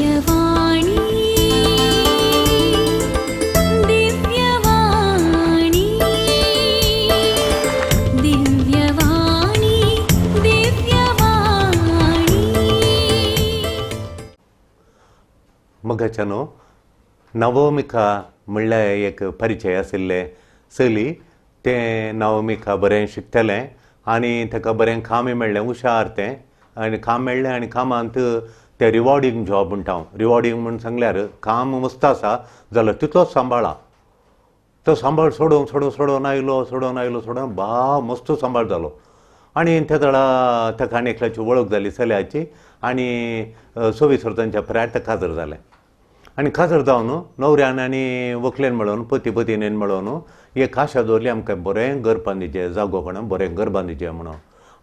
दिव्यवाणी दिव्यवाणी दिव्यवाणी दिव्यवाणी. मगाच्यानो नवमिका म्हणल्यार एक परिचय आशिल्लें चली. तें नवमिका बरें शिकतलें आनी ताका बरें कामय मेळ्ळें, हुशार तें आनी काम मेळ्ळें आनी कामांत तें रिवॉर्डींग जॉब म्हणटा हांव. रिवॉर्डींग म्हूण सांगल्यार काम मस्त आसा जाल्यार तितलोच सांबाळा. तो सांबाळ सोडोवन सोडोवन सोडोवन आयलो, सोडोवन आयलो, सोडोवन बा मस्त सांबाळ जालो. आनी त्या वेळा ताका आनी एकल्याची वळख जाली चल्याची आनी 26 वर्सांच्या प्राय ताका काजर जालें. आनी काजर जावन न्हवऱ्यान आनी व्हंकलेन मेळोवन पती पतीनेन मेळोवन एक आशा दवरली आमकां बरें घर बांदिचें, जागो कोणा बरें घर बांदिचें म्हणून.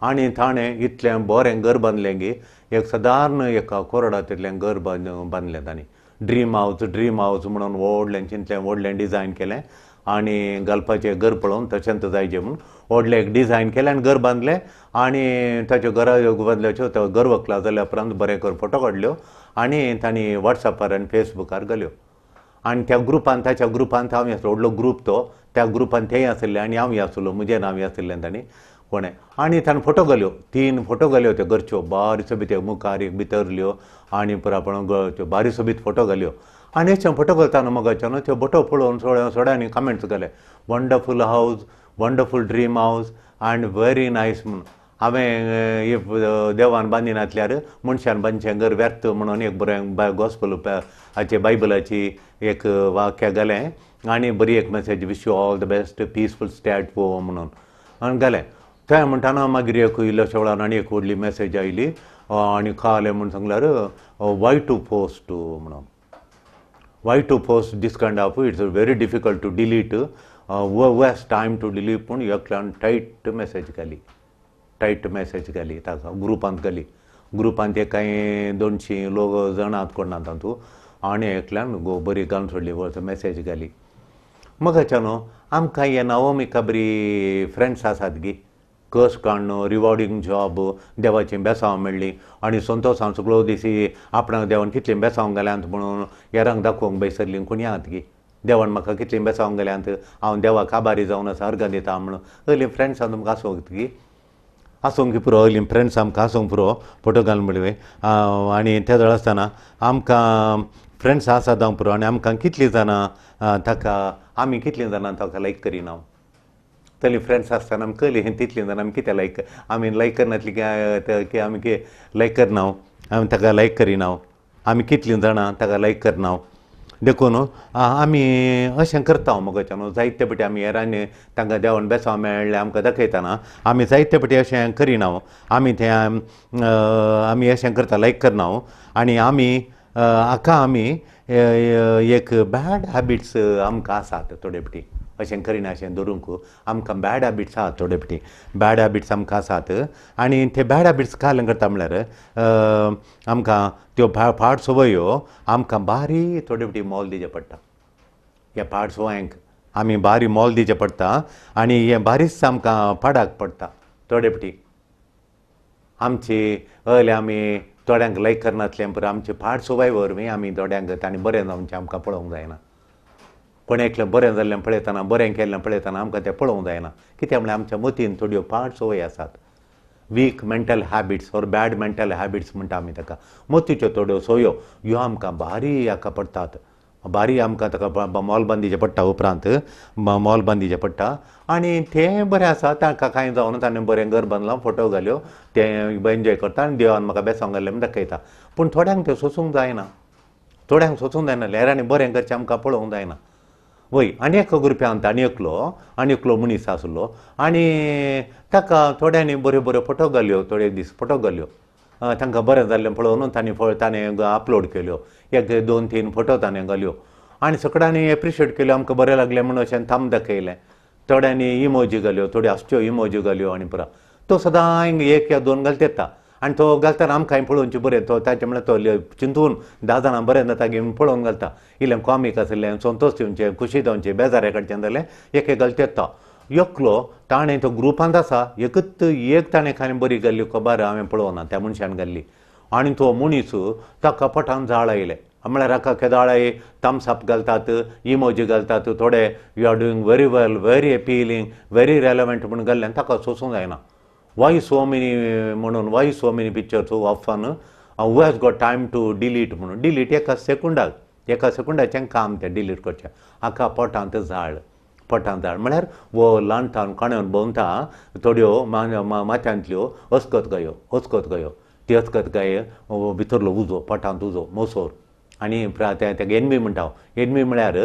आनी ताणें इतलें बरें घर बांदलें की एक सदारण एका कोरडांतलें घर बांदलें तांणी. ड्रीम हावज, ड्रीम हावज म्हणून व्हडलें चिंतलें, व्हडलें डिजायन केलें आनी घालपाचें घर पळोवन तशेंच जायचें म्हूण व्हडलें एक डिजायन केलें आनी घर बांदलें. आनी ताच्यो घरा बांदल्याच्यो तो घर वकला जाल्या उपरांत बरें करून फोटो काडल्यो आनी तांणी वॉट्सॅपार आनी फेसबुकार घाल्यो. आनी त्या ग्रुपान, ताच्या ग्रुपान हांव आसलो, व्हडलो ग्रूप तो, त्या ग्रुपान तेय आशिल्ले आनी हांवूय आसलो, म्हजें नांवूय आशिल्लें तांणी कोणें. आनी ताणें फोटो घाल्यो, 3 फोटो घाल्यो त्यो घरच्यो, बारी सोबीत, मुखार एक भितरल्यो आनी पुरापण त्यो बारी सोबीत फोटो घाल्यो. आनी अशें फोटो घालतना मगाच्यो न्हू त्यो फोटो पळोवन सगळ्यांनी कमेंट्स घाले, wonderful house, wonderful dream house and very nice म्हूण. हांवें if देवान बांदिनातल्यार मनशान बांदचें घर व्यर्थ म्हणून एक बरें गॉस्पल हाचे बायबलाची एक वाक्य घालें आनी बरी एक message, wish you all the best, peaceful stay at home म्हणून आनी घालें. थंय म्हणटाना मागीर एक इल्लो वेळान आनी एक व्हडली मॅसेज आयली आनी कालें म्हूण सांगल्यार वाय टू पोस्ट म्हणून, why to post this kind of, it's very difficult to delete, waste time to delete पूण एकल्यान टायट मॅसेज घाली, टायट मॅसेज घाली ताका ग्रुपांत घाली. ग्रुपांत एक कांय 200 लोक जाणां कोण ना तातूंत आनी एकल्यान बरी घालून सोडली मॅसेज घाली. मगाच्या न्हू आमकां हे नवमिका बरी फ्रेंड्स आसात गी, कस काडून रिवॉर्डींग जॉब, देवाचीं बेसांव मेळ्ळीं आनी संतोशान सगळो दिसी आपणाक देवान कितलीं बेसांव घाल्यांत म्हणून हेरांक दाखोवंक बैसरलीं कोणी आहात गी, देवान म्हाका कितलीं बेसांव घाल्यांत, हांव देवाक आभारी जावन आसा, अर्गां दिता म्हणून. असलीं फ्रेंड्सां तुमकां आसूंक गी, आसूंक पुरो, असलीं फ्रेंड्स आमकां आसूंक पुरो फोटो घालून म्हणलें. आनी ते वेळ आसतना आमकां फ्रेंड्स आसा जावंक पुरो आनी आमकां कितलीं जाणां ताका, आमी कितलीं जाणां ताका लायक करिना. तली फ्रेंड्स आसतना आमी कळ्ळी तितलीं जाणां आमी कितें लायक, आमी लायक करनातली की आमी कितें लायक करना, आमी ताका लायक करिना, आमी कितलीं जाणां ताका लायक करना. देखून आमी अशें करता मगोच्या न्हू, जायते पटी आमी हेरांनी तांकां देवान बेसांव मेळ्ळें आमकां दाखयतना आमी जायते पटी अशें करिना, आमी तें आमी अशें करता, लायक करना. आनी आमी हाका आमी एक बॅड हॅबिट्स आमकां आसात थोडे पटी, अशें करिना अशें धरूंक आमकां बॅड हॅबिट्स आसात थोडे पटी, बॅड हॅबिट्स आमकां आसात. आनी ते बॅड हॅबिट्स काल करता म्हणल्यार आमकां त्यो पाड संवयो आमकां बारी थोडे पटी मोल दिवचें पडटा. ह्या पाड संवयांक आमी बारी मोल दिवचें पडटा आनी हें बारीच आमकां पाडाक पडटा थोडे पटी. आमची हय आमी थोड्यांक लायक करनासलें पुरो आमची पाड संवय वरवीं आमी थोड्यांक तांणी बरें जावचें आमकां पळोवंक जायना. कोण एकलें बरें जाल्लें पळयतना, बरें केल्लें पळयतना आमकां तें पळोवंक जायना. कित्याक म्हळ्यार आमच्या मतीन थोड्यो पाड संवय आसात, weak mental habits or bad mental habits म्हणटा आमी ताका. मतीच्यो थोड्यो संवयो ह्यो आमकां भारी हाका पडटात, भारी आमकां ताका मोल बांदिचें पडटा, उपरांत मोल बांदिचें पडटा. आनी तें बरें आसा, तांकां कांय जावना, ताणें बरें घर बांदलां, फोटो घाल्यो, तें एन्जॉय करता आनी देवान म्हाका बेसांव घाल्लें म्हूण दाखयता. पूण थोड्यांक तें सोसूंक जायना, थोड्यांक सोसूंक जायना, हेरांनी बरें करचें आमकां पळोवंक जायना. वय आनी एका ग्रुप्यांत आनी एकलो मनीस आसलो आनी ताका थोड्यांनी बऱ्यो बऱ्यो फोटो घाल्यो, थोडे दीस फोटो घाल्यो, तांकां बरें जाल्लें पळोवन तांणी ताणें अपलोड केल्यो, 1 2 3 फोटो ताणें घाल्यो आनी सगळ्यांनी एप्रिशिएट केल्यो, आमकां बरें लागलें म्हणून अशें थांब दाखयलें. थोड्यांनी इमोजी घाल्यो, थोड्यो हांसच्यो इमोजी घाल्यो आनी पुरो तो सदां 1 या 2 घालता येता आनी तो घालतना आमकांय पळोवचें बरें, तो ताचें म्हळ्यार तो चिंतून 10 जाणां बरें जाता घेवन पळोवन घालता. इल्लें कॉमीक आसलें, संतोश दिवचें, खुशी जावचें, बेजारे काडचें जाल्यार एक एक घालता येता. एकलो ताणें तो ग्रुपांत आसा, एकच एक ताणें खाली बरी घाल्ली खबर हांवें पळोवना, त्या मनशान घाल्ली. आनी तो मनीस ताका पोटान जाळ आयलें म्हळ्यार हाका केदाळाय थम्स अप घालतात, इमोजी घालतात, थोडे you are doing very well, very appealing, very relevant म्हूण घाल्ल्यान ताका सोसूंक जायना. वाय सो मेनी म्हणून, why so many pictures often, who has got time to delete म्हणून. डिलीट एका सेकंडाक, एका सेकंडाचें काम तें डिलीट करचें. हाका पोटांत जाळ, पोटांत जाळ म्हळ्यार वो ल्हान काणून भोंवता थोड्यो माथ्यांतल्यो अस्कत गायो, अस्कत गायो, ती अस्कत गाय भितरलो उजो, पोटांत उजो, मोसोर. आनी ताका एनवी म्हणटा हांव. एनवी म्हळ्यार,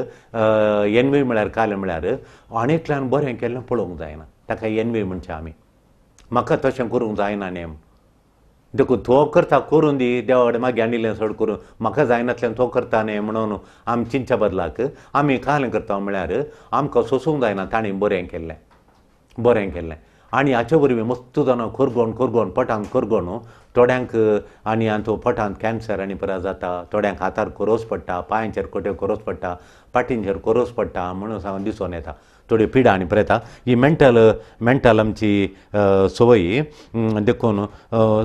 एनवी म्हळ्यार कालें म्हळ्यार आनी एकल्यान बरें केल्लें पळोवंक जायना, ताका एनवी म्हणचें आमी. म्हाका तशें करूंक जायना नेम, देखून तो करता करून दी, देवा कडेन मागीर आनी इल्लें चड करून म्हाका जायनातल्यान तो करता न्ही म्हणून आमी चिंतच्या बदलाक आमी कालें करता म्हळ्यार आमकां सोसूंक जायना ताणें बरें केल्लें, बरें केल्लें. आनी हाचे वरवीं मस्त जाणां करगोण करगोण पोटांत करगोण थोड्यांक आनी हातूंत पोटांत कॅन्सर आनी परत जाता, थोड्यांक हातार कोरोस पडटा, पांयांचेर कोट्यो कोरोस पडटा, पाटींचेर कोरोस पडटा म्हणून सांगून दिसून येता. थोड्यो पिडा आनी परत येता. ही मेंटल मेंटल आमची संवय. देखून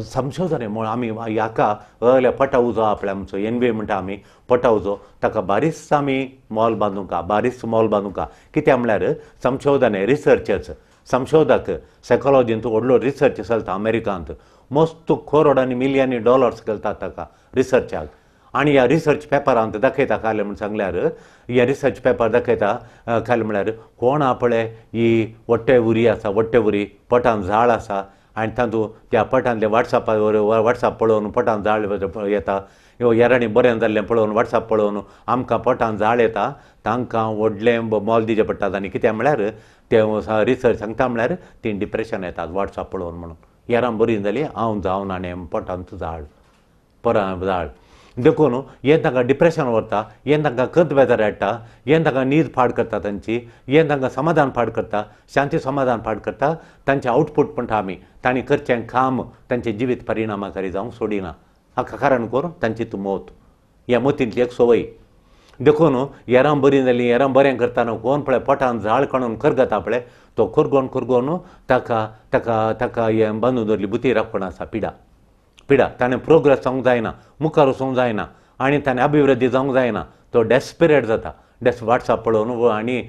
संशोधन म्हूण आमी हाका हय पोटा उजो आपल्या आमचो एनवी म्हणटा आमी पोटा उजो, ताका बारीस आमी मोल बांदूंका, बारीस मोल बांदूंका. कित्याक म्हळ्यार संशोधन रिसर्चर्स, संशोधक सायकोलॉजींत व्हडलो रिसर्च चलता अमेरिकांत, मस्त करोड आनी मिलियनी डॉलर्स घालतात ताका रिसर्चाक. आनी ह्या रिसर्च पेपरांत दाखयता कालें म्हूण सांगल्यार, ह्या रिसर्च पेपर दाखयता कालें म्हळ्यार कोण आपले ही वट्टे उरी आसा, वट्टे उरी पोटांत जाळ आसा आनी तातूंत त्या पोटांतले वॉट्सॅपार वॉट्सॅप पळोवन पोटांत जाळ येता, हेरांनी बरें जाल्लें पळोवन वॉट्सॅप पळोवन आमकां पोटांत जाळ येता, तांकां व्हडलें मोल दिवचें पडटा. आनी कित्याक म्हळ्यार ते रिसर्च सांगता म्हळ्यार ती डिप्रेशन येतात वॉट्सॅप पळोवन म्हणून, हेरां बरीं जालीं हांव जावन आनी पोटांत जाळ परां जाळ. देखून हें तांकां डिप्रेशन व्हरता, हें तांकां खंत बेजार हाडटा, हें तांकां न्हीद पाड करता तांची, हें तांकां समाधान पाड करता, शांती समाधान पाड करता. तांचें आवटपूट म्हणटा आमी, तांणी करचें काम तांचें जिवीत परिणामाकारी जावंक सोडिना. हाका कारण करून तांची तूं मत, ह्या मतींतली एक संवय. देखून हेरां बरीं जालीं, हेरां बरें करतना कोण पळय पोटान जाळ काडून करगता पळय, तो करगोन करगोन ताका ताका ताका हें बांदून दवरली बुती राखण आसा, पिडा पिडा. ताणें प्रोग्रेस जावंक जायना, मुखार वचूंक जायना आनी ताणें अभिवृद्धी जावंक जायना, तो डेस्पिरेट जाता, वॉट्सॅप पळोवन आनी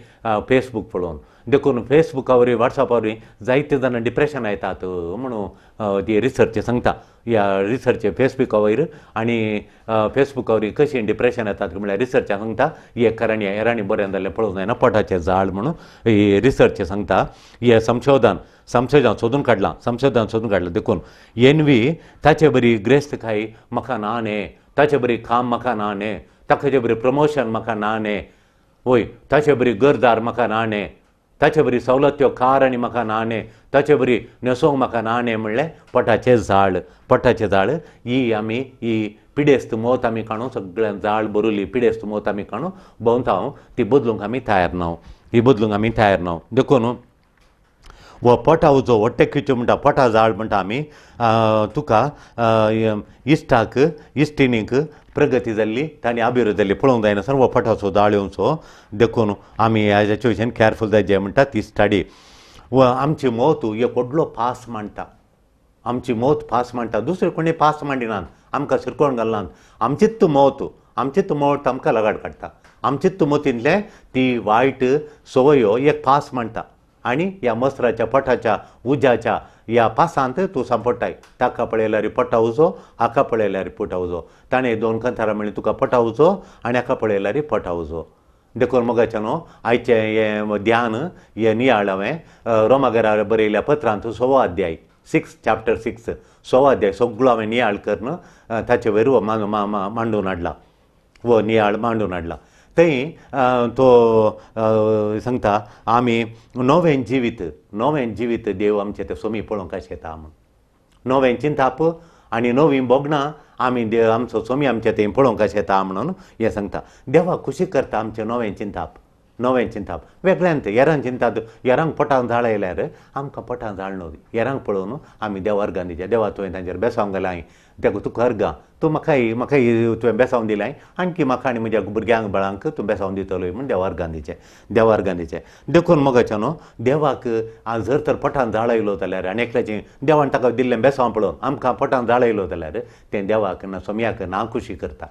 फेसबूक पळोवन. देखून फेसबुका वरवीं वॉट्सॅपा वरवीं जायते जाणां डिप्रेशन येतात म्हणून ती रिसर्च सांगता. ह्या रिसर्च फेसबुका वयर आनी फेसबुका वरवीं कशीं डिप्रेशन येतात म्हळ्यार रिसर्च सांगता. हे कारण हेरांनी बरें जाल्लें पळोवंक जायना, पोटाचें जाळ म्हणून ही रिसर्च सांगता. हे संशोधन संशोधन सोदून काडलां, संशोधन सोदून काडलां. देखून एनवी ताचे बरी ग्रेस्तकाय म्हाका ना न्हे, ताचे बरी काम म्हाका ना न्हे, ताचे बरी प्रमोशन म्हाका ना न्हे, वय ताचे बरी गरदार म्हाका ना न्हे, ताचे बरी सवलत्यो कार आनी म्हाका ना न्हे, ताचे बरी न्हेसोवंक म्हाका ना न्हे म्हणलें पोटाचें जाळ, पोटाचें जाळ. ही आमी ही पिडेस्त मत आमी काडून सगळ्यान जाळ बरयली पिडेस्त मत आमी काडून भोंवता हांव, ती बदलूंक आमी तयार ना, ही बदलूंक आमी तयार ना. देखून हो पोटा उजो वट्टेकीच्यो म्हणटा, पोटा जाळ म्हणटा आमी, तुका इश्टाक इश्टिणीक प्रगती जाल्ली तांणी अभिवृद्धी जाल्ली पळोवंक जायना सर हो पोटाचो जाळ येवचो. देखून आमी ह्या विशयान कॅरफूल जाय म्हणटा ती स्टडी. व आमची मत एक व्हडलो पास मांडटा, आमची मत पास मांडटा, दुसरे कोणी पास मांडिनात, आमकां शिरकोण घालनात. आमचीच मत, आमचीच मत आमकां लगाड काडटा, आमचीच मतींतलें ती वायट संवयो एक पास मांडटा आनी ह्या मसराच्या पोटाच्या उज्याच्या ह्या पासांत तूं सांपडटाय. ताका पळयल्यार पोटा उजो, हाका पळयल्यार पोटा उजो. ताणें दोन कंथारां म्हणलें तुका पोटा उजो आनी हाका पळयल्यार पोटा उजो. देखून मोगाच्या न्हू आयचें हें ध्यान हें नियाळ हांवें रोमागरा बरयल्या पत्रांत 6वो अध्याय, 6 चॅप्टर 6 6वो अध्याय सगळो हांवें नियाळ करून ताचे वयर मांडून हाडला, वो नियाळ मांडून हाडला. थंय तो सांगता आमी नवें जिवीत, नवें जिवीत देव आमचें तें सोमी पळोवंक येता म्हूण, नवें चिंताप आनी नवीं भोगणां आमी देव आमचो सोमी आमचें थंय पळोवंक येता म्हणून हें सांगता. देवा खुशी करता आमचें नवें चिंताप, नवें चिंताप वेगळ्यान तें येरांक चिंतात येरांक पोटांक जाळ आयल्यार आमकां पोटांक जाळ न्हू येरांक पळोवन आमी देवा अर्गां दिचें देवा तुवें तांचेर बेसांव घालाय तेका तुका अर्गां तूं म्हाकाय म्हाकाय तुवें बेसांव दिलाय आणकी म्हाका आनी म्हज्या भुरग्यांक बाळांक तूं बेसांव दितलोय म्हूण देवा अर्गां दिचें देवा अर्गां दिचें. देखून मोगाचें न्हू देवाक जर तर पोटांत जाळ आयलो जाल्यार आनी एकल्याचें देवान ताका दिल्लें बेसांव पळोवन आमकां पोटांत जाळ आयलो जाल्यार तें देवाक ना सोम्याक ना खुशी करता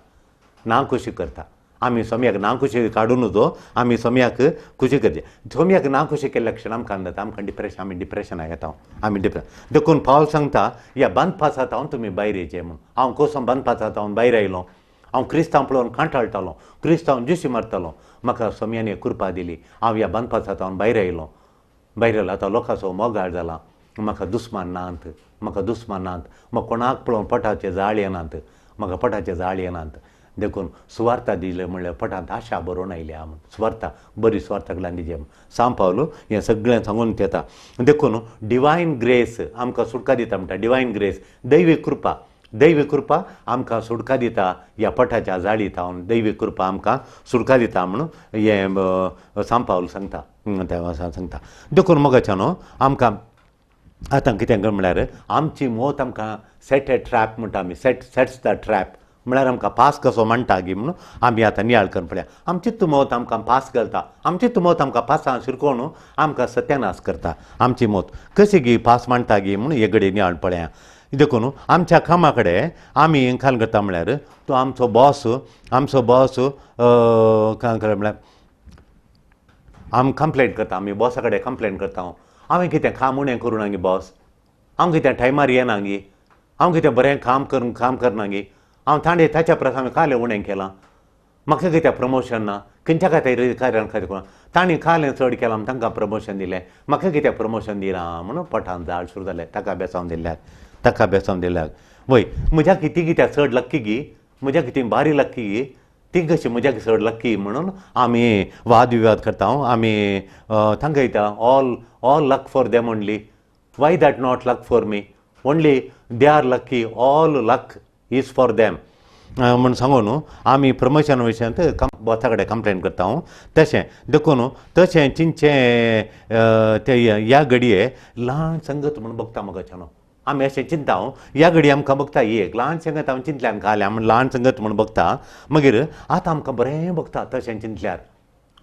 ना खुशी करता. आमी सोम्याक ना खुशी काडून जो आमी सोम्याक खुशी करचें सोम्याक ना खुशी केल्ल्या क्षण आमकां जाता आमकां डिप्रेशन आमी डिप्रेशनाक येता आमी डिप्रेशन. देखून पावल सांगता ह्या बांदपासांत हांव तुमी भायर येचे म्हूण. हांव कसो बांदपासांत हांव भायर आयलो हांव क्रिस्तांव पळोवन कांटाळटालो क्रिस्तांव जुशी मारतालो म्हाका सोम्यान कृपा दिली हांव ह्या बांदपासांत हांव भायर आयलो भायर आयलो. आतां लोकांचो मोगाळ जाला म्हाका दुस्मान नात म्हाका दुस्मान नात म्हाका कोणाक पळोवन पोटाचें जाळ येनात म्हाका पोटाचें जाळ येनात. देखून सुवार्ता दिले म्हणल्यार पोटांत आशा बरोवन आयल्या म्हूण सुवार्ता बरी सुवार्ता कडल्यान दिजे सांव पावलो हें सगळें सांगून येता. देखून डिवायन ग्रेस आमकां सुटका दिता म्हणटा डिवायन ग्रेस दैवी कृपा दैवी कृपा आमकां सुटका दिता ह्या पोटाच्या जाळी थावन दैवी कृपा आमकां सुटका दिता म्हणून हें सांव पावल सांगता सांगता. देखून मोगाच्या न्हू आमकां आतां कितें म्हणल्यार आमची मत आमकां सेट ए ट्रॅप म्हणटा आमी सेट सेट्स the trap म्हळ्यार आमकां पास कसो म्हणटा गी म्हणून आमी आतां नियाळ करून पळया. आमचीच मत आमकां पास घालता आमचीच मत आमकां पासां शिरकोवन आमकां सत्यानाश करता. आमची मत कशी गी पास म्हणटा गी म्हणून हे घडये नियाळ पळया. देखून आमच्या कामा कडेन आमी खाल करता म्हळ्यार तो आमचो बॉस आमचो बॉस काय म्हळ्यार आमी कंप्लेन करता आमी बॉसा कडेन कंप्लेन करता हांव हांवें कितें काम उणें करूं ना गी बॉस हांव कितें टायमार येना गी हांव कितें बरें काम करून काम करना गी हांव ताणें ताच्या परस हांवें कालें उणें केलां म्हाका कित्याक प्रमोशन ना खंयच्या खातीर कारण खातीर तांणी कालें चड केलां तांकां प्रमोशन दिलें म्हाका कित्याक प्रमोशन दिलां म्हणून पोटांत जाळ सुरू जालें ताका बेसावन दिल्यार ताका बेसावन दिल्यार वय म्हज्या कितें कित्याक चड लक्की गी म्हज्या कितें बारी लक्की गी ती कशी म्हज्या चड लक्की म्हणून आमी वाद विवाद करता आमी तांकां वयता all all luck for them only why that not luck for me only they are lucky all luck is for them म्हूण सांगू न्हू आमी प्रमोशन विशयांत बॉसा कडेन कंप्लेन करता हांव तशें. देखून तशें चिंतचें ते ह्या घडये ल्हान संगत म्हूण बघता म्हाका न्हू आमी अशें चिंता हांव ह्या घडये आमकां बघता ही एक ल्हान संगत हांव चिंतल्यान घाल्या म्हूण ल्हान संगत म्हूण बघता मागीर आतां आमकां बरें बघता तशें चिंतल्यार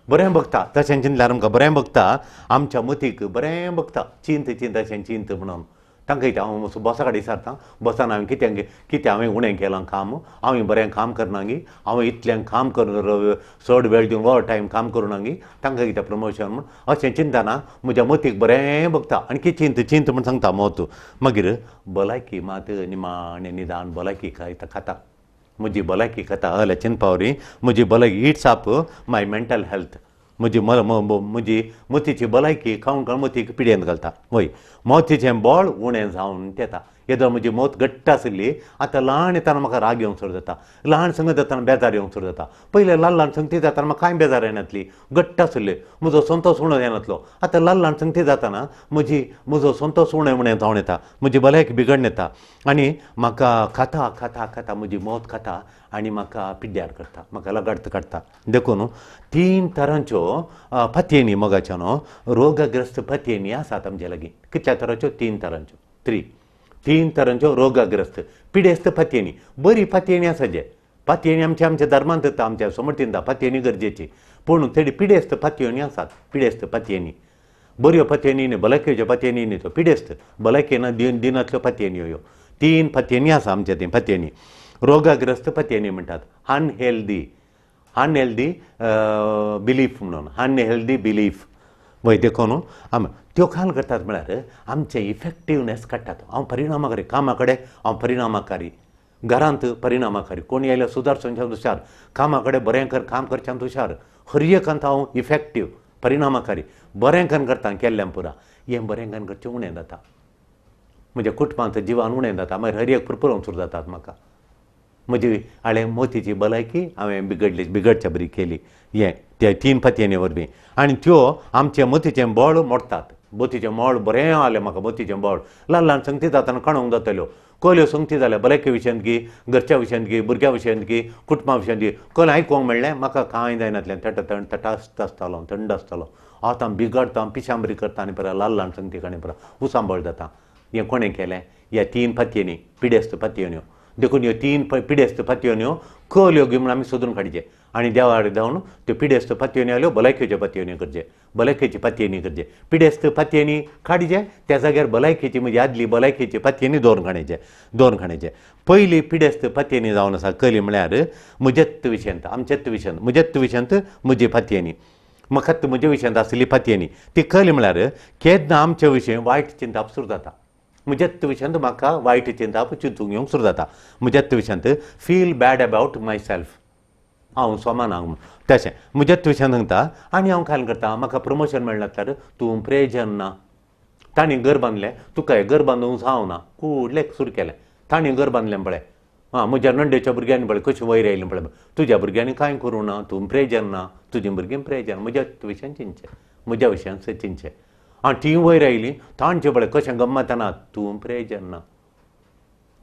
बरें बघता तशें चिंतल्यार आमकां बरें बघता आमच्या मतीक बरें बघता चिंत चिंत अशें चिंत म्हणून तांकां कितें हांव बॉसा कडेन विचारता बॉसान हांवें कितें कितें हांवें उणें केलां काम हांवें बरें काम करना गी हांवें इतलें काम करून चड वेळ दिवन ओवर टायम काम करूं ना गी तांकां कितें प्रमोशन म्हूण अशें चिंतना म्हज्या मतीक बरें बघता आणकी चिंत चिंत म्हूण सांगता मत. मागीर भलायकी मात निमाणें निदान भलायकी खाता म्हजी भलायकी खाता अहल्या चिंतपा म्हजी भलायकी it's up my mental health म्हजी म्हजी मतीची भलायकी खावन खावन मतीक पिड्येंत घालता वय मोतीचें बळ उणें जावन येता. येदो म्हजी मत घट्ट आशिल्ली आतां ल्हान येतना म्हाका राग येवंक सुरू जाता ल्हान संगत जातना बेजार येवंक सुरू जाता. पयलें ल्हान ल्हान संगती जातना म्हाका कांय बेजार येनासली घट्ट आशिल्ले म्हजो संतोश उणो येनासलो. आतां ल्हान ल्हान संगती जातना म्हजी म्हजो संतोश उणें उणें जावन येता म्हजी भलायकी बिगडून येता आनी म्हाका खाता खाता खाता म्हजी मत खाता आनी म्हाका पिड्ड्यार करता म्हाका लगाडत काडटा. देखून तीन तरांच्यो पथ्येनी मोगाच्यो न्हू रोगग्रस्त पथ्येनी आसात आमचे लागीं. कितल्या तरांच्यो? तीन तरांच्यो तीन तरांच्यो रोगग्रस्त पिडेस्त पथ्येनी. बरी पथ्येनी आसा जे पथ्येनी आमच्या आमच्या धर्मांत येता आमच्या समर्थीन पथ्येनी गरजेची पूण तेडी पिडेस्त पथ्येनी आसात. पिडेस्त पथ्येनी बऱ्यो पथ्येनी न्ही भलायकेच्यो पथ्येनी न्ही त्यो पिडेस्त भलायकेन दिनांतल्यो पथ्येनी ह्यो तीन पथ्येनी आसा आमच्या ती पथ्येनी रोगग्रस्त पथ्येनी म्हणटात. अनहेल्दी अनहेल्दी बिलीफ म्हणून अनहेल्दी बिलीफ वय देखून आमी त्यो खाल करतात म्हळ्यार आमचें इफेक्टिवनेस काडटात. हांव परिणामाकारी कामा कडेन हांव परिणामकारी घरांत परिणामकारी कोणी आयल्यार सुदारचो हुशार कामा कडेन बरें कर काम करच्यान हुशार हर एकांत हांव इफेक्टीव परिणामकारी बरें करून करता केल्ल्यान पुरा हें बरें करून करचें उणें जाता म्हज्या कुटुंबांत जिवान उणें जाता मागीर हर एक पुरपुरोवंक सुरू जातात म्हाका म्हजी हांवें मोतीची भलायकी हांवें बिगडली बिगडच्या बरी केली हें त्या तीन पथ्यांनी वरवीं आनी त्यो आमचें मोतीचें बळ मोडटात. मोतीचें मळ बरें आलें म्हाका मोतीचें बळ ल्हान ल्हान संगती जातना काणूंक जाताल्यो कोल्यो संगती जाल्या भलायके विशयांत गी, घरच्या विशयांत गी, भुरग्यां विशयांत गी, कुटुंबा विशयांत गी, कोण आयकूंक मेळ्ळें म्हाका कांय जायनातलें, थंड थंड तटास्त आसतालो, थंड आसतालो. आतां बिगडता, पिशांबरी करता आनी परा ल्हान ल्हान संगती आनी परा उसांबळ जाता. हें कोणें केलें? ह्या तीन पातयेंनी, पिडेस्त पातयेन्यो. देखून ह्यो तीन पिडेस्त पातयेन्यो कल्यो गी म्हूण आमी सोदून काडचे आनी देवाक धांवन त्यो पिडेस्त पातयेन्यो आयल्यो भलायकेच्यो पातयेन्यो करचे, भलायकेची पातयेनी करचे. पिडेस्त पातयेनी काडचे, त्या जाग्यार भलायकेची म्हजी आदली भलायकेची पातयेनी दवरून काडचे, दवरून काडचे. पयली पिडेस्त पातयेनी जावन आसा कली म्हळ्यार म्हजेच विशयांत, आमचेच विशयांत, म्हजेच विशयांत म्हजी पातयेनी, म्हाका म्हज्या विशयांत आशिल्ली पातयेनी. ती कली म्हळ्यार केन्ना आमचे विशय वायट चिंतप सुरू जाता, म्हज्याच विशयांत म्हाका वायट चिंतप चिंतूंक येवंक सुरू जाता. म्हज्याच विशयांत feel bad about my self, हांव सोमाना म्हूण तशें म्हज्याच विशयांत सांगता. आनी हांव खाल करता, म्हाका प्रमोशन मेळ्ळें तर तूं प्रेजन ना, तांणी घर बांदलें तुका घर बांदूंक जावं ना, कुडलेक सुरू केलें, तांणी घर बांदलें पळय, आं म्हज्या नंडेच्या भुरग्यांनी पळय कशें वयर आयलें पळय, तुज्या भुरग्यांनी कांय करूं ना, तूं प्रेजन ना, तुजी भुरगीं प्रेजन. म्हज्याच विशयान चिंतचें, म्हज्या विशयान चिंतचें. आं तीं वयर आयलीं तांचे पळय कशें गम्मत ना, तूं प्रेजन ना.